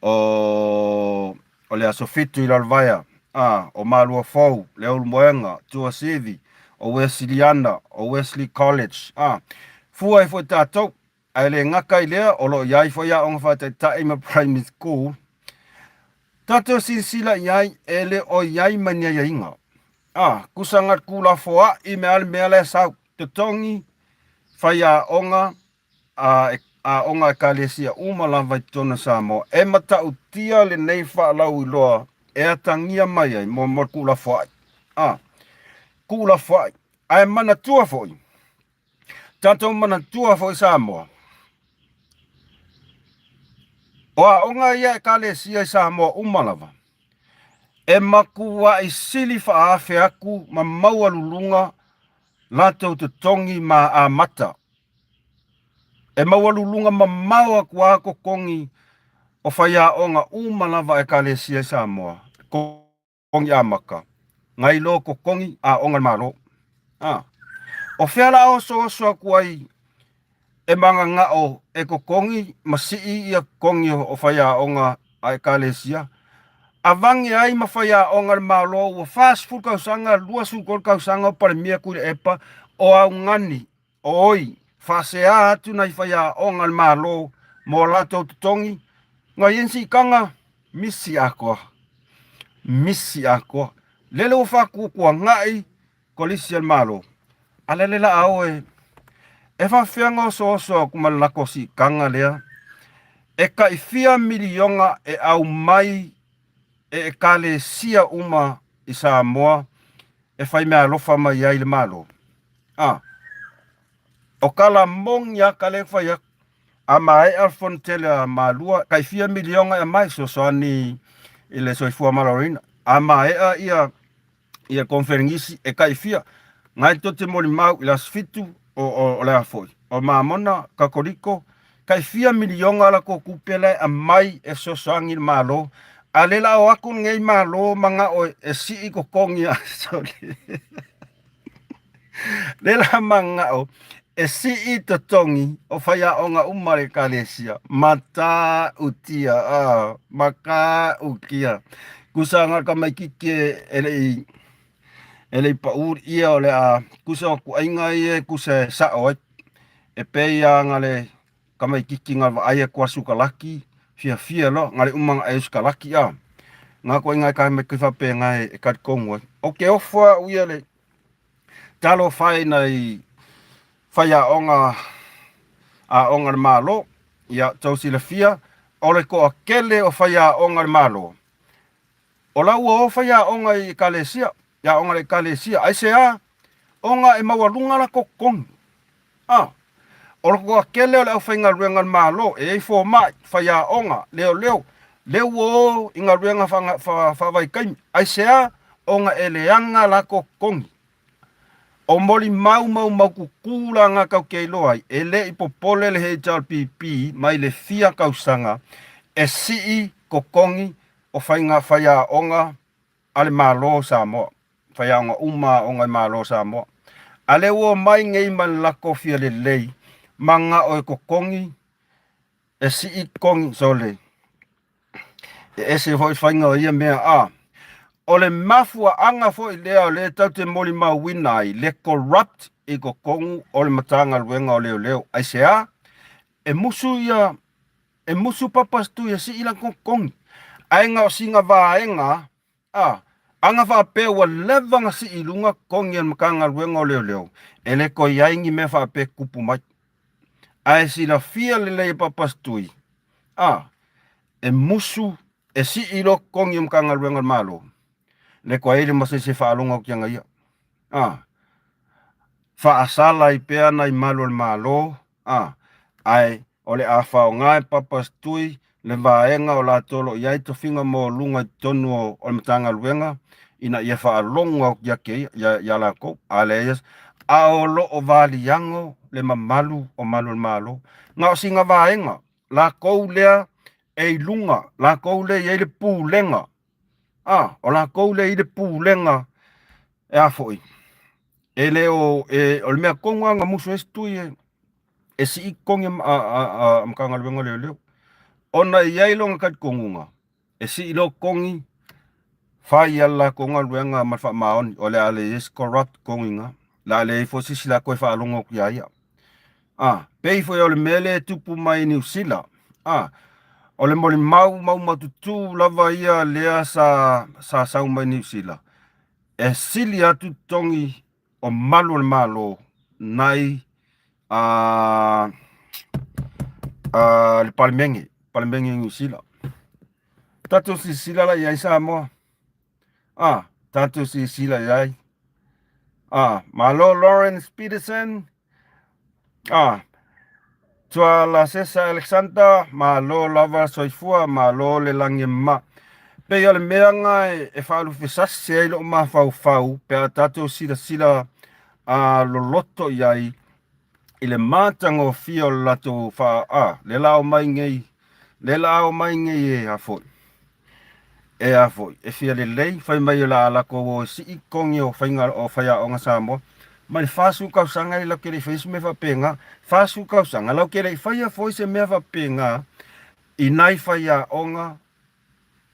Speaker 1: o o le Aso Fitu i Lalovaea, a, o Maluafou, Leulumoega, Tuasivi, o Wesiliana, o Wesley College, a, fua ai foi tatou. Ae le gata i lea, o lo o i ai foi aoga faataitai ma primary school. Tatou silasila i ai, e le o i ai ma ni aiaiga. A, kusa ga tulafoa'i me a le mea la e sau, totogi faiaoga a aoga ekalesia uma lava i totonu o Samoa. E matautia lenei faalauiloa e atagia mai ai mo mo le tuulafoa'i. A, tuulafoa'i. Ae manatua foi, tatou manatua foi Samoa, o aoga ia ekalesia i Samoa uma lava, e matua'i sili faaafe atu ma maualuluga latou totogi ma amata. E maualuluga mamao atu lava totogi o faiaoga uma lava a ekalesia i Samoa, totogi amata, nai lo totogi aoga a le Malo. A, o fea la osooso atu ai e mananao e totogi ma sii ia totogi o faiaoga a ekalesia, avane ai ma faiaoga a le Malo ua 40 tausaga, 23 tausaga o Palemia Tuilaepa o augani oi faasea atu nai faiaoga a le Malo mo latou totogi, na i ai ni siitaga misi atoa, misi atoa. Lele ua faatuatuanai kolisi a le Malo, a lele la a o e e faafefea ona osooso atu ma le latou siitaga lea e tai fia miliona e aumai e ekalesia uma i Samoa e fai meaalofa mai ai le Malo. A, o tala moni lava ka lea e fai atu. A maea le fono tele a Malua, tai fia miliona e aumai fesoasoani i le soifua maloloina. A maea ia ia conferenisi e tai fia, na e tou te molimau i le aso 7 o le a foi, o Mamona, Katoliko, tai fia miliona latou tupe la e aumai e fesoasoani i le Malo, a o lea o le a o atu lenei Malo manao e sii totogi a sorry lea la manao e sii totogi o faiaoga uma a le ekalesia. Matautia, a, matautia. Kusa ga tamaititi e le i pau ia o le a kusa o kuaiga ia e kusa e sao ai. E pei lava na le tamaititi na vaai atu a sukalaki, fiafia loa, na le uma ona ai sukalaki a. Na kuaiga e kai mai faapena e talitonu ai. Ou te ofo au ia le talofa e nai faiaoga aoga a le Malo. Ia, tou silafia, o le toatele o faiaoga a le Malo, o la ua o faiaoga i ekalesia, i aoga a le ekalesia. Aisea? Ona e maualuga latou totogi. A, o le toatele o le aufaigaluega a le Malo, e i ai fomai, faiaoga, leoleo, lea ua o i galuega faavaitaimi. Aisea? Ona e leaga latou totogi. O molimau maumaututu la na tatou te iloa ai, e le i popole le HRPP mai le fia tausaga e sii totogi o faiga faiaoga a le Malo o Samoa, faiaoga uma aoga i Malo o Samoa. A lea ua omai nei ma le latou fia lelei, manao e totogi, e sii totogi, sole, e ese foi faiga o ia mea a. O le mafuaaga foi lea o lea tatou te molimauina ai le corrupt i totonu o le Matagaluega o Leoleo. Aisea? E musu ia, e musu Papastui e sii lana totogi. Ae na o sina vaega a, ana faapea ua leva ona sii i luga totogi o le Matagaluega o Leoleo, e le toe i ai ni mea faapea e tupu mai. Ae silafia lelei e Papastui, a, e musu e sii loa totogi o Matagaluega a le Malo, le toe ai le ma se isi e faalogo atu ia ia. A, faasala ai pea nai malu o le Malo, a, ae o le a faaaoga e Papastui le vaega o latou o lo o i ai tofiga maualuga i totonu o le Matagaluega ina ia faalogo atu ia te ia, ia latou. A leai, a o lo o valiago le mamalu o malu o le Malo. Na o sina vaega latou lea. e i luga, lakou lea e i ai le pulega, a, o lakou lea e i ai le pulega e a foi, e le o, e, o le mea tonu lava na musu ai se tui e, e sii totogi a Matagaluega o Leoleo, ona e i ai lona talitonuga, e sii loa totogi, fai lava le latou galuega ma le faamaoni, o le a leai se corrupt i totonu i ina, o le a leai foi se isi la toe faalogo atu ia ia. A, pei foi o le mea lea e tupu mai i Niu Sila. A, o le molimau maumaututu lava ia lea sa, sa sau mai Niu Sila, e sili atu totogi o malu o le Malo nai a, a le Palemene, Palemene i Niu Sila. Tatou silasila la i ai Samoa. A, tatou silasila i ai. A, malo Lawrence Peterson. A, Tuala Sesa Alexander, malo lava soifua, malo le lagi e mama. Pei o le mea na e, e faalufesase ai lou mafaufau pe a tatou silasila a loloto i ai i le matagofie o le latou faa a le la omai nei le la omai nei e a foi e a foi e fia lelei fai mai o le a latou o e sii totogi o faiga o faiaoga Samoa mai le 40 tausaga e latou te le i faia se mea faapena 40 tausaga latou te le i faia foi se mea faapena i nai faiaoga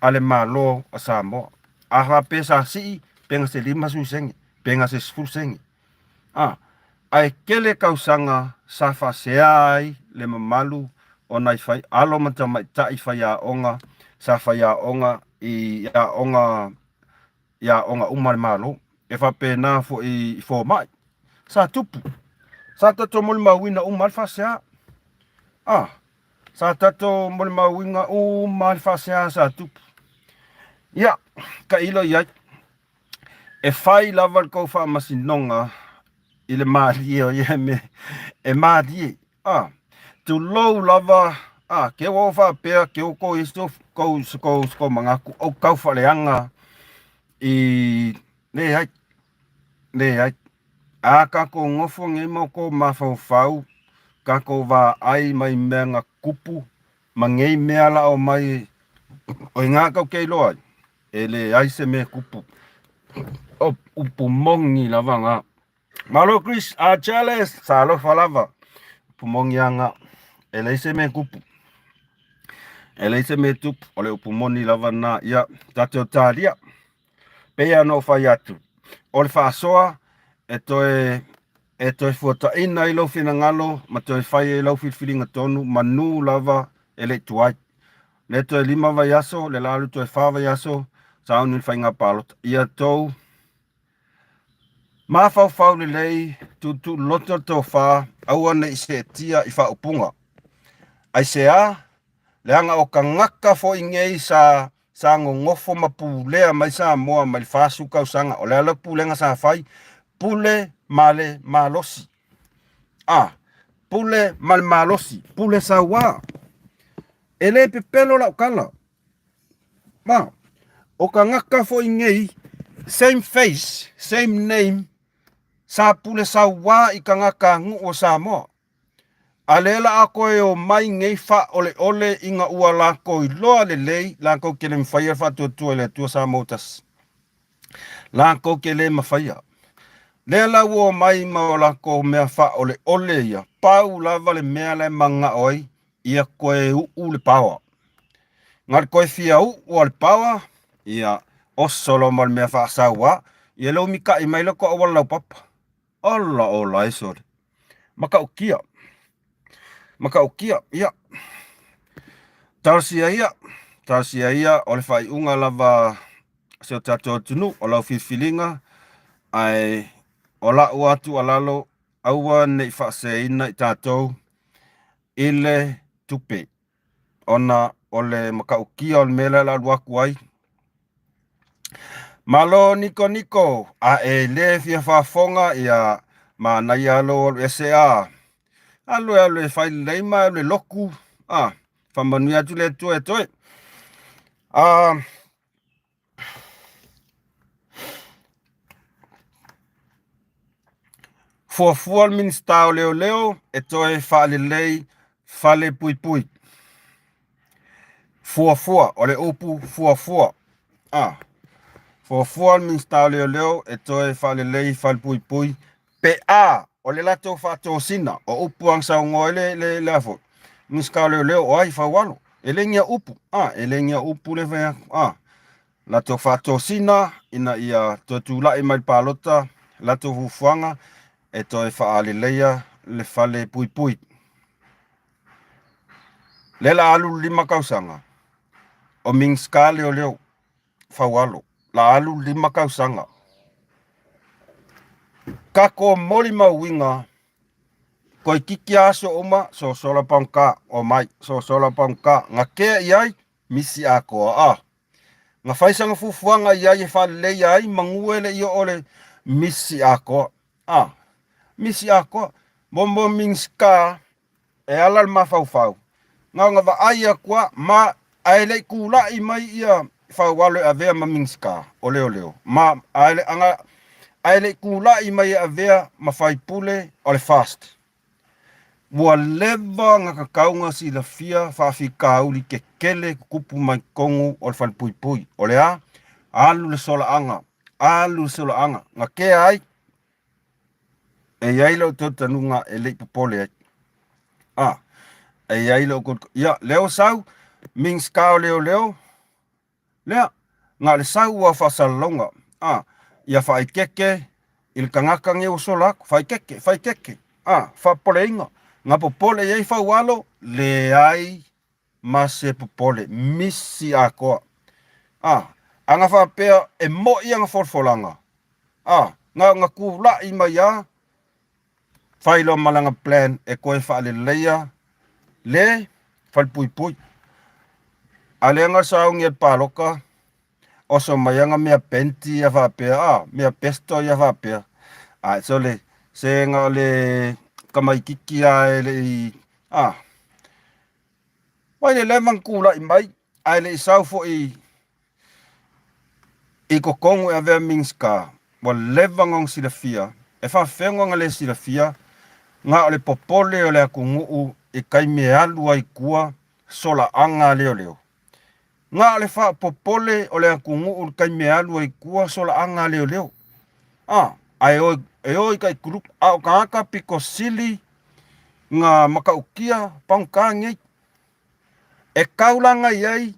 Speaker 1: a le Malo o Samoa. A faapea sa sii pe na se 50 sene, pe na se 10 sene. A, ae tele tausaga sa faasea ai le mamalu o nai fai, alo ma tamaitai faiaoga sa faiaoga i aoga i aoga uma a le Malo. E faapena foi i fomai. Sa tupu. Sa tatou molimauina uma lava le faasea. A, Sa tatou molimauina uma le faasea sa tupu. Ia, tailo i ai. E fai lava le tou faamasinoga i le malie o ia mea. E malie. Ah, tulou lava. Ah, ke ua ou faapea, ke ua kou i se kou, se kou, se kou manatu, ou tau faaleaga i, leai, leai. A tatou nofo nei ma outou mafaufau, tatou vaai mai mea na tupu ma nei mea la omai o i ina tatou te iloa ai, e leai se mea e tupu. O upu moni lava na. Malo Chris, a Charles, sa alofa lava. Upu moni lava na. E leai se mea e tupu. E leai se mea e tupu. O le upu moni lava na. Ia, tatou talia. Pei lava ona ou fai atu, o le faasoa e toe e toe fuataina ai lou finagalo ma toe fai ai lau filifiliga tonu manu lava e le i tuai. Le toe 5 vaiaso, le la alu toe 4 vaiaso, sauni le faiga palota. Ia tou mafaufau lelei, tuutuuloto le tofa, aua ne i seetia i faaupuga. Aisea? Leaga o tagata foi nei sa sa nonofo ma pulea mai Samoa mai le 40 tausaga. O le a le pulega sa fai? Pule ma le malosi. A, pule ma le malosi, pule sauā. E le pepelo lau tala. Ma, o tagata foi nei, same face, same name, sa pule sauā i tagata nuu o Samoa. A lea la a koe omai nei faaoleole ina ua lakou iloa lelei lakou ke le mafaia le faatuatua i le Atua Samoa tasi. Lakou ke le mafaia. Lea la ua omai ma o lakou mea faaoleole ia, pau lava le mea la e manao ai, ia koe uu le paoa. Na le koe fia uu a le paoa, ia oso loa ma le mea faasauā, ia le umikaʻi mai la ko auala laupapa. Ola ola e sole. Matautia. Matautia, ia. Talosia ia, talosia ia o le faaiuga lava se o tatou atunuu o lau filifiliga, ae o la'u lava tuualalo, aua ne i faaseseina i tatou i le tupe. ona o le matautia o le mea lea o le a alu atu ai. Malo Niko Niko, a e le fia faafofoga, ia manaia lou alu ese a. Alu e alu e fai lelei ma alu e loku, a faamanuia atu le Atua e toe. A Fuafua le Minisita o Leoleo e toe faalelei fale puipui. Fuafua, o le upu fuafua. A. Fuafua le Minisita o Leoleo e toe faalelei falepuipui pe a o le latou faatosina o upu a saunoa ai le, le, le a foi Minisita o Leoleo o ai Faualo. E le nia upu, a, e le nia upu le fai atu, a. Latou faatosina ina ia toe tulai mai le palota latou fuafuaga e toe faaleleia le fale puipui. Lea la alu le 5 tausaga o Minisita Leoleo Faualo, la alu le 5 tausaga. Tatou molimauina toeitiiti aso uma sosola pagota omai, sosola pagota na tea i ai misi atoa a. Na fai sana fuafuaga i ai e faaleleia ai manu e le i oo le misi atoa a. Misi atoa. Mo mo Minisita e ala le mafaufau, na ona vaai atu a ma ae le i tulai mai ia Faualo e avea ma Minisita o Leoleo ma ae le aga ae le i tulai mai e avea ma faipule o le FAST. Ua leva ona tatau ona silafia faafitauli tetele tutupu mai totonu o le falepuipui. O le a? Alu le solaaga, alu le solaaga. Na tea ai, e i ai lou talitonuga e le i popole ai. A, e i ai lou ia, lea ua sau, Minisita o Leoleo, Lea, na o le sau ua faasalalauga, a, ia faaeteete i le tagata nei ua sola atu, faaeteete, faaeteete, a, faapopoleina. Na popole i ai Faualo, leai ma se popole, misi atoa. A, a na faapea e moi ana folafolaga, a, na ona tulai mai lava, fai loa ma lana plan e toe faaleleia le falepuipui. A lea na sauni e le palota, oso mai ana mea penti ia faapea, a, mea pesto ia faapea. A sole, se na o le tamaititi lava e le i, a, mai le leva na tulai mai, ae le i sau foi i totonu e avea Minisita, ua leva ona silafia, e faafefea ona le silafia, na o le popole o le atunuu i taimi e alu ai i tua solaaga a leoleo. Na o le faapopole o le atunuu i le taimi e alu ai i tua solaaga a leoleo. A, ae o, e o i tai group, a o tagata pito sili na matautia pagota nei. E taulaga i ai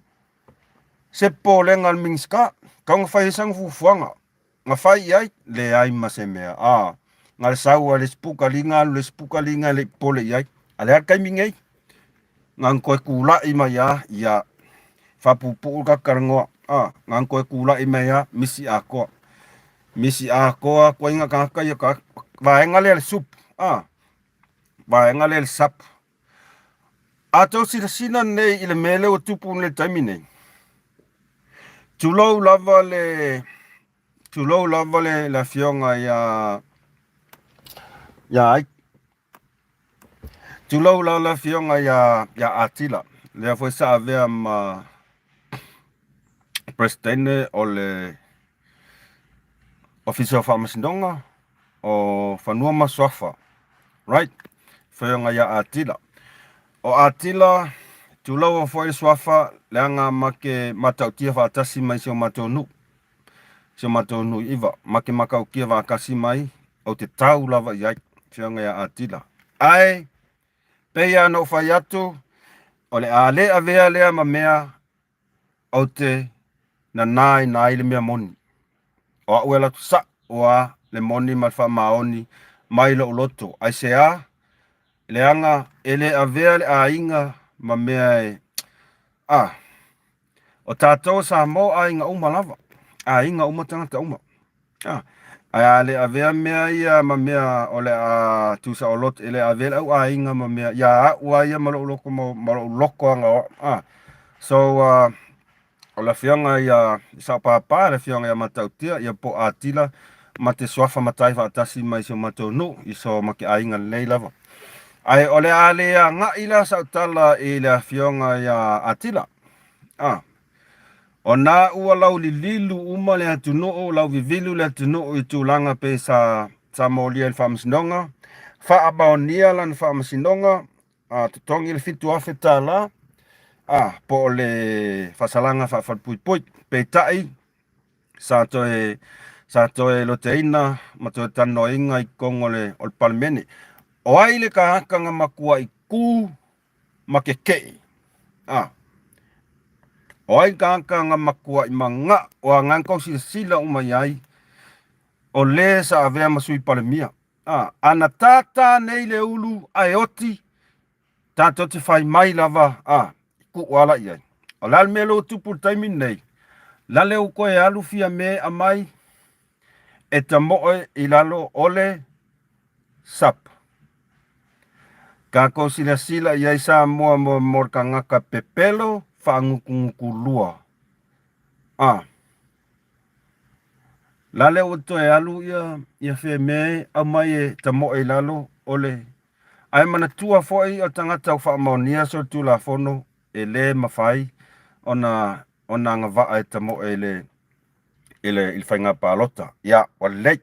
Speaker 1: se popolega a le Minisita, tau na fai ai sana fuafuaga, na fai i ai, leai ma se mea. A, na le sau a le isi puka liga alu le isi puka liga e le i popole i ai. A le a le taimi nei? Na ona toe tulai mai lava, ia, faapuupuu le tatou talanoa, a, na ona toe tulai mai lava, misi atoa. Misi atoa atu ai na tagata ia, vaega lea le SUP, a, vaega lea le SAP. A tou silasila nei i le mea lea ua tupu nei i le taimi nei, tulou lava le tulou lava le, le afioga ia ia ai tulou lava le afioga ia ia Atila lea foi sa avea ma Peresetene o le Ofisa o Faamasinoga o Fanua ma Suafa, right? Afioga ia Atila. O Atila, tulou foi le suafa, leaga ma ke matautia faatasi mai si o matou nuu. Si o matou nuu i Iva. Ma ke matautia faatasi mai, ou te tau lava i ai, afioga ia Atila. Ae, pei lava ona ou fai atu, o le a le avea lea ma mea ou te nanaina ai le mea moni. O au e alu atu saʻo a le moni ma le faamaoni mai lou loto. Aisea? Leaga e le avea le aiga ma mea e a o tatou o Samoa aiga uma lava, aiga uma tagata uma. A ae a le avea mea ia ma mea o le a tuusaoloto, e le avea le au aiga ma mea ia au lava ia ma lou loto ma lou loto agaoa. A so o le afioga ia Sao Papa, le afioga ia Matautia, ia po o Atila ma te suafa matai faatasi mai si o matou nuu i so ma ke aiga lelei lava. Ae o le a le agai la sau tala i le afioga ia Atila. A Ona ua laulililu uma le atunuu, lauvivilu le atunuu i tulaga pei sa sa molia i le faamasinoga, faamaonia lana faamasinoga, a totogi le $7,000. A, po o le faasalaga faafalepuipui. Peitai, sa toe sa toe loteina ma toe talanoaina i totonu o le o le Palemene. O ai le tagata na matuai tu ma keke'i? A, o ai le tagata na matuai mana'o a na tou silasila uma i ai o le sa avea ma Sui Palemia? A, ana tātā nei le ulu ae oti, tatou te fai mai lava, a, tuu ala i ai. O le a le mea lea ua tupu i le taimi lenei? Lale ua toe alu Fiame aumai e tamoe i lalo o le SUP. Tatou silasila i ai Samoa mo, mo le tagata pepelo faagutugutu lua. A, lale ua toe alu ia, ia Fiame aumai e tamoe i lalo o le. Ae manatua foi o le tagata ua faamaonia solitulafono e le mafai ona ona agavaa e tamoe i le i le i le faiga palota. Ia, ua lelei.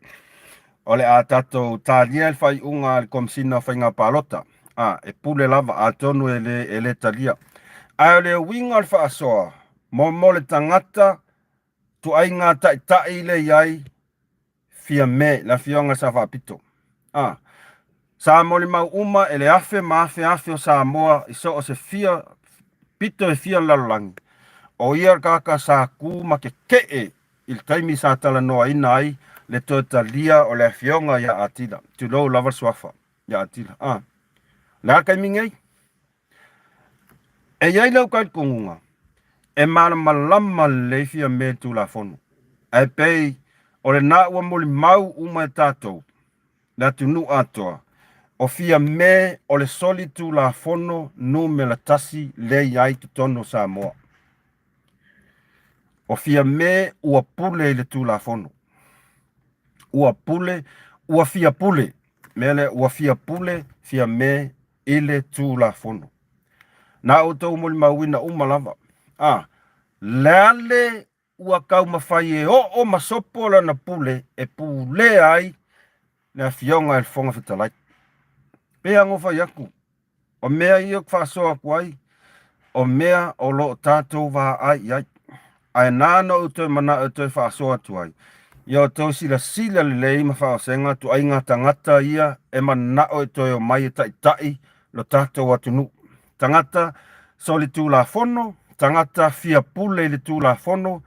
Speaker 1: O le a tatou talia le faaiuga a le Komesina o Faiga Palota. A, e pule lava, atonu e le, e le talia. Ae o le uiga o le faasoa, mo mo le tagata tuaiga taitai le i ai Fiame, le Afioga Sa Faapito. A, sa molimau uma e le afe ma afe afe o Samoa i so o se fia pito e fia o le lalolagi, o ia le tagata sa tu ma keke'e i le taimi sa talanoaina ai le toe talia o le Afioga ia Atila, tulou lava le suafa ia Atila. A, le a le taimi nei? E i ai lau talitonuga, e malamalama lelei Fiame i le Tulafono, ae pei o lena ua molimau uma e tatou, le atunuu atoa, o Fiame o le soli Tulafono numera tasi lea i ai totonu o Samoa. O Fiame ua pule i le Tulafono. Ua pule, ua fia pule. Mea lea, ua fia pule Fiame i le Tulafono. Na outou molimauina uma lava. A, le ua taumafai e oo ma sopo lana pule e pulea ai le Afioga i le Fofoga Fetalai. Pei lava ona fai atu, o mea ia ou te faasoa atu ai, o mea o lo o tatou vaai i ai. Ae na ona ou toe manao e toe faasoa atu ai, ia outou silasila lelei ma faaosega ituaiga tagata ia e manao e toe omai e taitai lo tatou atunuu. Tagata solitulafono, tagata fia pule i le Tulafono,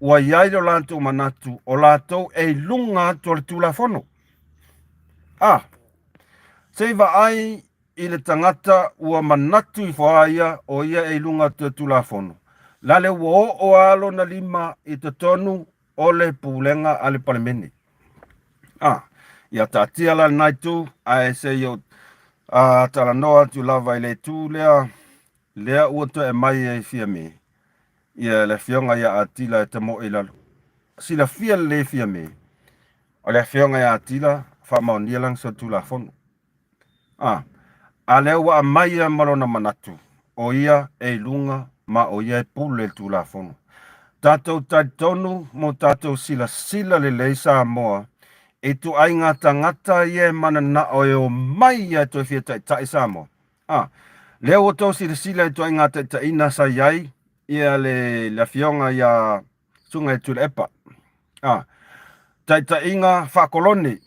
Speaker 1: ua i ai lo latou manatu o latou e i luga atu o le Tulafono. A, se i vaai i le tagata ua manatu ifo a ia o ia e i luga atu o le Tulafono, lale ua oo a lona lima i totonu o le pulega a le Palemene. A, ia taatia la lena itu, ae se i ou a, talanoa atu lava i le itu lea, lea ua toe aumai ai Fiame, ia le afioga ia Atila e tamoe i lalo. Silafia lelei Fiame, o le afioga ia Atila faamaonia lana solitulafono. A, a lea ua aumai ia ma lona manatu, o ia e i luga ma o ia e pule i le Tulafono. Tatou talitonu mo tatou silasila lelei Samoa i ituaiga tagata ia e mananao e omai ia e toe fia taitai Samoa. A, lea ua outou silasila i ituaiga taitaiina sa i ai ia le, le afioga ia Susuga ia Tuilaepa. A, taitaiga faakolone,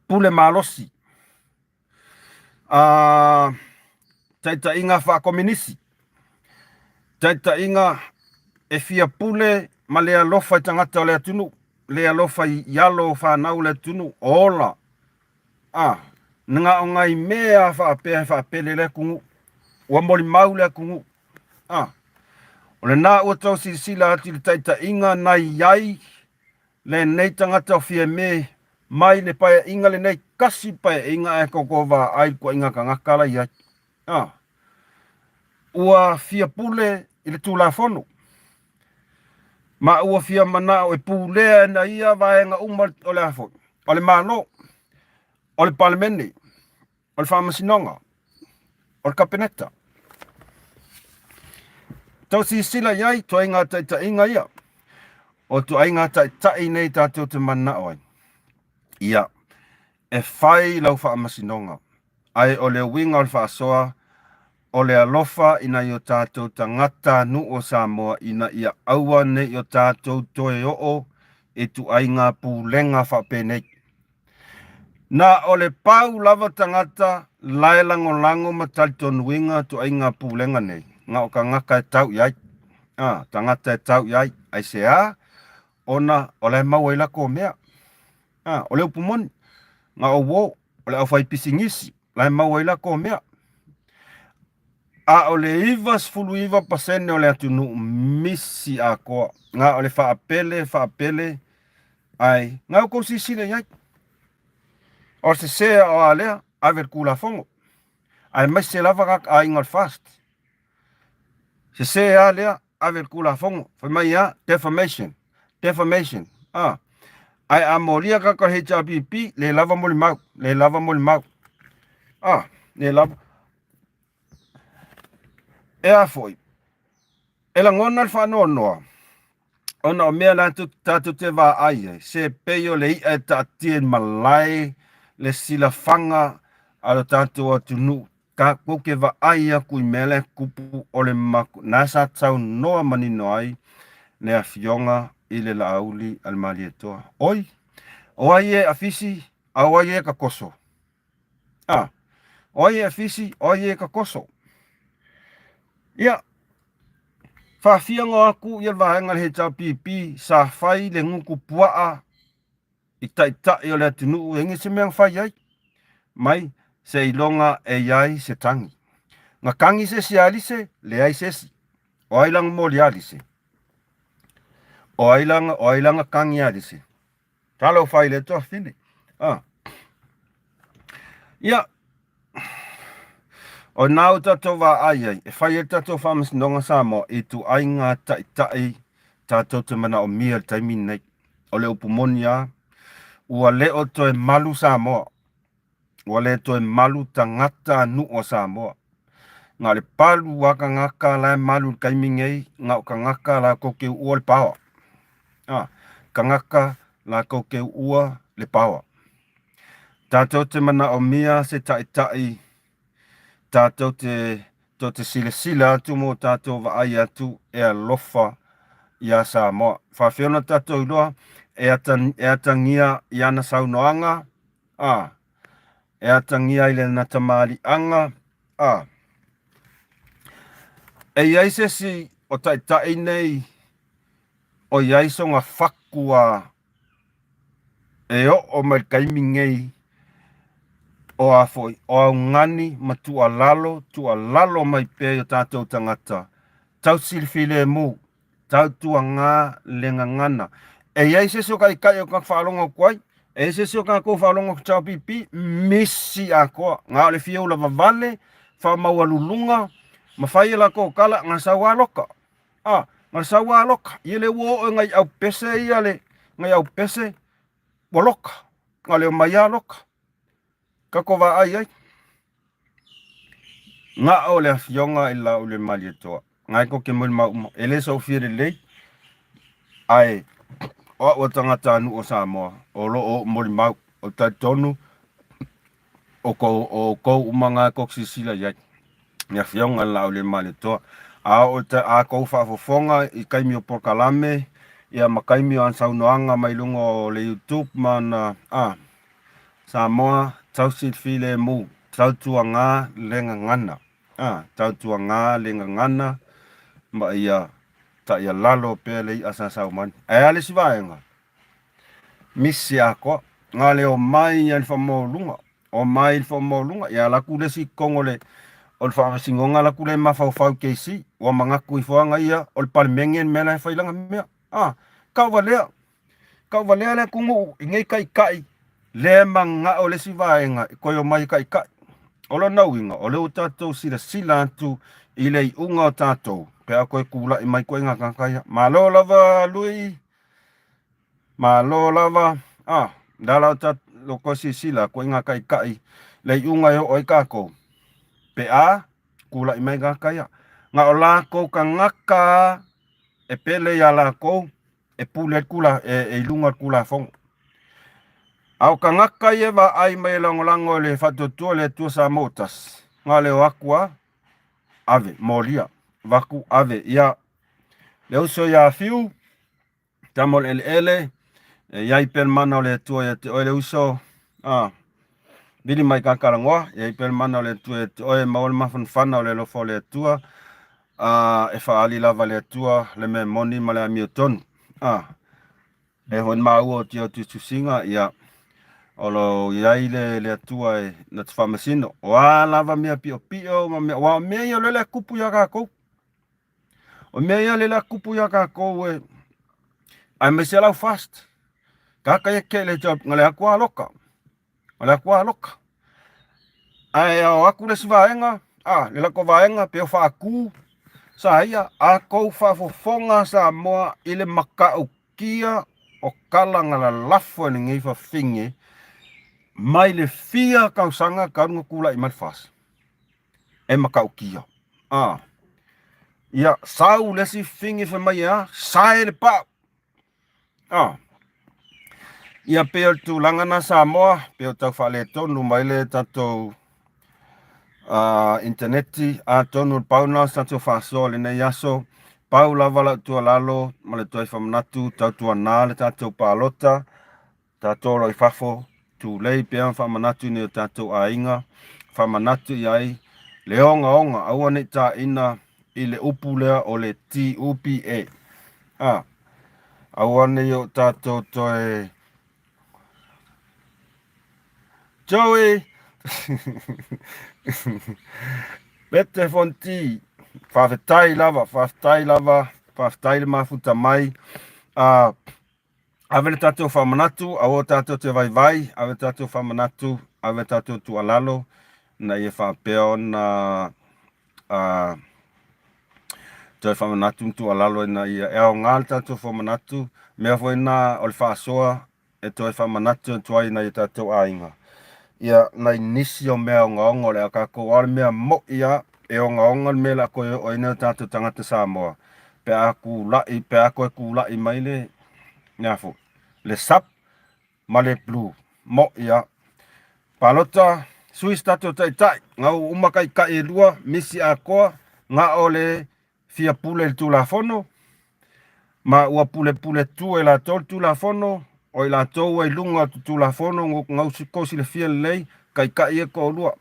Speaker 1: pule malosi, a, taitaiga faakominisi, taitaiga e fia pule ma le alofa i tagata o le atunuu, le alofa i alo o fanau o le atunuu, o ola. A, na o nai mea a faapea e faapele le atunuu, ua molimau le atunuu. A, o lena ua tau silasila atu i le taitaiga na i ai lenei tagata o Fiame mai le paeaiga lenei, tasi paeaiga ae toto vaai i le tuaiga tagata la i ai. A, ua fia pule i le Tulafono, ma ua fia manao e pulea e na ia vaega uma o le a foi, o le Malo, o le Palemene, o le Faamasinoga, o le Kapeneta. Tau silasila i ai tuaiga taitaiga ia. O tuaiga taitai nei tatou te mananao ai. Ia, e fai lau faamasinoga, ae o le uiga o le faasoa, O le alofa i nai o tatou tagata nuu o Samoa ina ia aua ne i o tatou toe oo i ituaiga pulega faapenei. Na o le pau lava tagata la e lagolago ma talitonuina ituaiga pulega nei, na o tagata e tau i ai. A, tagata e tau i ai, aisea? Ona o la e maua ai latou mea. A, o le upu moni, na o uo, o le aufaipisinisi, la e maua ai latou mea. A o le 99% o le atunuu misi atoa, na o le faapele, faapele, ae na outou silasila i ai. O le sese o a lea, ave le Tulafono, aemaise lava tagata aiga o le FAST. Sese a lea, ave le Tulafono, fai mai a, defamation, defamation, a. Ae a molia tagata o le HRPP, le lava molimau, le lava molimau, a, le lava. E a foi, e lagona le faanoanoa, ona o mea la tatou te vaai ai, se pei o le i'a e taatia i le malae le silafaga a lo tatou atunuu, tatou te vaai atu i mea la e tupu o le maku, na sa saunoa manino ai le afioga i le Laauli a le Malietoa. Oi, o ai e afisi, a o ai e tatoso? A, o ai e afisi, o ai e tatoso? Ia, faafiaga atu ia le vaega le HRPP sa fai le gutu puaa i taitai o le atunuu e se mea na fai ai mai seiloga e i ai se tagi. Na tagi se isi alise, leai se isi. O ai la na moli alise? O ai la o ai la na tagi alise? Talofa i le tuafafine. Ah. Ia, o nā o tatou vaai ai, e fai ai le tatou faamasinoga Samoa i ituaiga taitai tatou te manaomia i le taimi lenei. O le upu moni lava, ua le o toe malu Samoa. Ua le toe malu tagata nuu o Samoa. Na o le palu lava tagata la e malu i le taimi nei, na o tagata latou te uua le power. Ah, tagata latou te uua le power. Tatou te manaomia se taitai tatou te tou te silasila atu mo tatou vaai atu e alofa iā Samoa. Faafefea ona tatou iloa e, ata, e atagia i ana saunoaga, a, e atagia i lana tamaliiaga, a. E i ai se isi o taitai nei o i ai sona fatu a e oo mai le taimi nei o a foi, o augani ma tuualalo, tuualalo mai pea i o tatou tagata, tausi le filemu, tautuaga le gagana. E i ai se isi o taitai o tagata faalogo atu ai, e i ai se isi o tatou faalogo atu HRPP, misi atoa, na o le fia ulavavale, faamaualuluga, ma fai a latou tala, na sau lava loka. A, na le sau lava loka. Ia lea ua oo i nai aupese ia le, nai aupese, ua loka. Na o le omai lava loka. Tatou vaai ai. Na o le afioga i le Laauli Malietoa. Na e tou te molimau uma. E le sofia lelei, ae o au o le tagatanuu o Samoa, o lo o ou molimau. O le talitonu, o kou, o kou uma na e tou te silasila i ai. Le afioga i le Laauli Malietoa. A oo i a tou faafofoga i taimi o polokalame, ia ma taimi o ana saunoaga mai luga o le YouTube ma ana, a, Samoa, tausi le filemu, tautuaga le gagana, a, tautuaga le gagana ma ia taialalo pea le i'a sa sau mai. Ae a le isi vaega? Misi atoa, na le omai ai le faamaualuga, omai le faamaualuga, ia alu atu le isi i totonu o le o le faamasinoga alu atu lea e mafaufau i KC, ua manatu ifo lava ia o le Palemene le mea la e fai lana mea. A, tauvalea, Tauvalea le atunuu i nei taitai lea e manao le isi vaega e toe omai e taitai. O lona uiga, o lea ua tatou silasila atu i le iuga o tatou pe a toe tulai mai ituaiga tagata ia. Malo lava Lui, malo lava. Ah, le ala o lo toe silasila ituaiga taitai le iuga e oo ai tatou pe a tulai mai tagata ia. Na o latou tagata e pele iā latou e pule ai le tula, e, e i luga o le Tulafono. A o tagata ia e vaai mai e lagolago i le faatuatua le Atua Samoa ua tasi, na o le o atu lava, ave, molia, vaku, ave. Ia, le uso ia Fiu, tama o le eleele, e iai pea le mana o le Atua ia te oe le uso, a, vili mai kakalagoa, e iai pea le mana o le Atua ia te oe, e maua le mafanafana o le alofa o le Atua, a, e faaali lava le Atua le mea moni ma le amiotonu. A, e hoi maua o tia o tususiga, ia, o lo iai le, le Atua e na te faamasino. O a lava mea piopio ma mea, aua o mea ia o lea e kupu ia kākou. O mea ia lea kupu ia kākou e, aemaise lau fast. Kaka ia ke le job ngale aku aloka. Ngale aku aloka. Ae ao aku le si vaega, a, le lako vaega pe o faakū sa ia, a kou faafofoga Samoa i le matautia o kala ngalalafo e lenei fafine mai le fia tausaga talu na tulai mai le FAST. E matautia. A, ia, sau le isi fafine fai mai e a, sae le pau. A, ia pei o le tulaga na Samoa, pei o tau faaletonu mai le tatou initaneti, atonu o le pau lena o se tatou faasoa i lenei aso. Pau lava lau tuualalo ma le toe faamanatu, tautuana le tatou palota, tatou o lo o i fafo, tulei pea ma faamanatu i nai o tatou aiga, faamanatu i ai le ogaoga, aua ne i taina i le upu lea o le TUPA. A, aua ne i o tatou toe Joey Pete Fonti, faafetai lava, faafetai lava, faafetai le mafuta mai. Ave le tatou faamanatu, aua tatou te vaivai, ave le tatou faamanatu, ave le tatou tuualalo, ina ia faapea ona toe faamanatu ma tuualalo ina ia e aoga le tatou faamanatu, mea foi na o le faasoa e toe faamanatu atu ai i nai o tatou aiga. Ia, nai nisi o mea ogaoga o le a tatou, a o le mea mo'i lava, e ogaoga le mea o le a toe oo ai nai o tatou tagata Samoa pe a tulai, pe a toe tulai mai le, le a foi, le SUPP ma le Blue. Mo'i lava. Palota, sui se tatou taitai, gau uma taitai e lua, misi atoa, na o le fia pule i le Tulafono, ma ua pulepule tu e latou le Tulafono, o i latou ua i luga o le Tulafono, gau tou silafia lelei, taitai e toalua.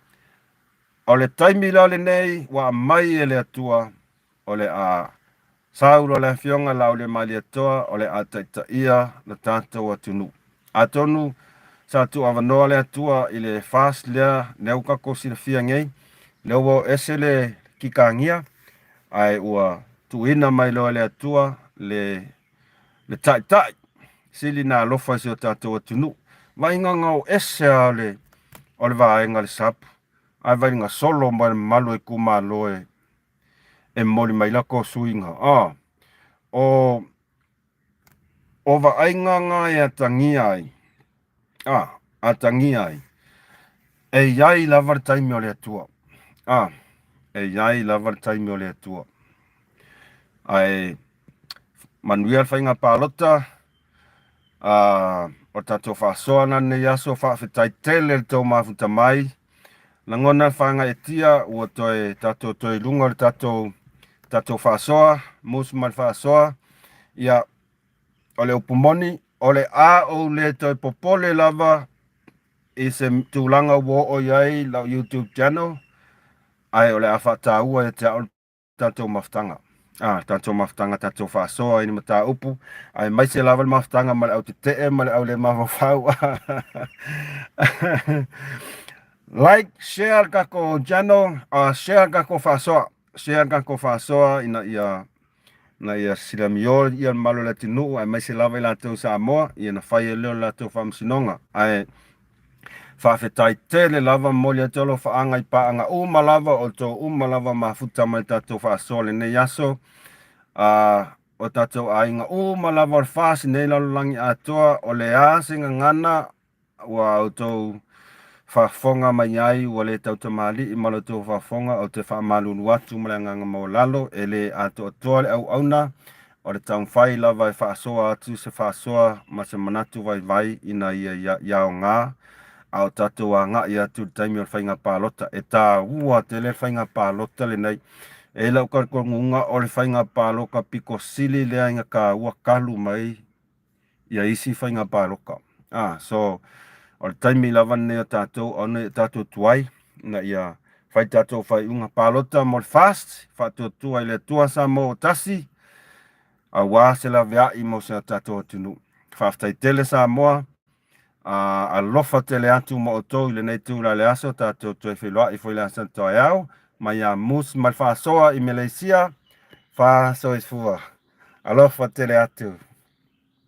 Speaker 1: O le taimi la lenei ua aumai e le Atua, o le a sau loa le Afioga Laaulialemalietoa o le a taitaia le tatou atunuu. Atonu sa tuuavanoa le Atua i le FAST lea, lea ua tatou silafia nei, lea ua oo ese le kikagia, ae ua tuuina mai loa e le Atua le, le taitai sili na alofa i si o tatou atunuu. Vaaiga na oo ese lava o le, o le vaega o le SUPP, ae vaaiga solo mai le mamalu o itumalo e, e momoli mai latou suiga. A, o, o vaaiga na e atagia ai, a, atagia ai, e i ai lava le taimi o le Atua. A, e i ai lava le taimi o le Atua. Ae manuia le faiga palota, a, o tatou faasoa na lenei aso, faafetai tele le tou mafuta mai. Lagona le faagaeetia ua toe tatou toe i luga o le tatou tatou faasoa, musu ma le faasoa. Ia, o le upu moni, o le a ou le toe popole lava i se tulaga ua oo i ai lau YouTube channel, ae o le a faataua ia te au tatou mafutaga. A, tatou mafutaga, tatou faasoa i ni mataupu, aemaise lava le mafutaga ma le au tetee ma le au le mafaufau. Like, share le tatou channel, share le tatou faasoa, share le tatou faasoa ina ia na ia silamio ia le mamalu o le atunuu aemaise lava i latou Samoa, ia na fai ai lea o le latou faamasinoga. Ae Faafetai tele lava, momoli atu alofaaga i paaga uma lava, o outou uma lava mafuta mai le tatou faasoa lenei aso. O tatou aiga uma lava o le FAST nei lalolagi atoa, o le a se gagana ua outou faafofoga mai ai, ua le tautamalii ma lo outou faafofoga, ou te faamalulu atu ma le agaga maualalo, e le atoatoa le auauna, O le taumafai lava e faasoa atu se faasoa ma se manatu vaivai ina ia aoga. A o tatou agai atu i le taimi o le faiga palota, e taua tele le faiga palota lenei. E i ai lau talitonuga o le faiga palota pito sili lea ina taua talu mai ia isi faiga palota. Ah, so o le taimi lava lenei o tatou aua ne i tatou tuai ina ia fai tatou faaiuga palota mo le FAST, Faatuatua i le Atua Samoa ua Tasi, aua se laveai mo si o tatou atunuu. Faafetai tele Samoa. Alofa tele atu ma outou i lenei itula i le aso, tatou toe feiloai foi i le aso taeao mai ia Moose ma le Faasoa i Meleisia. Fa soifua. Alofa tele atu.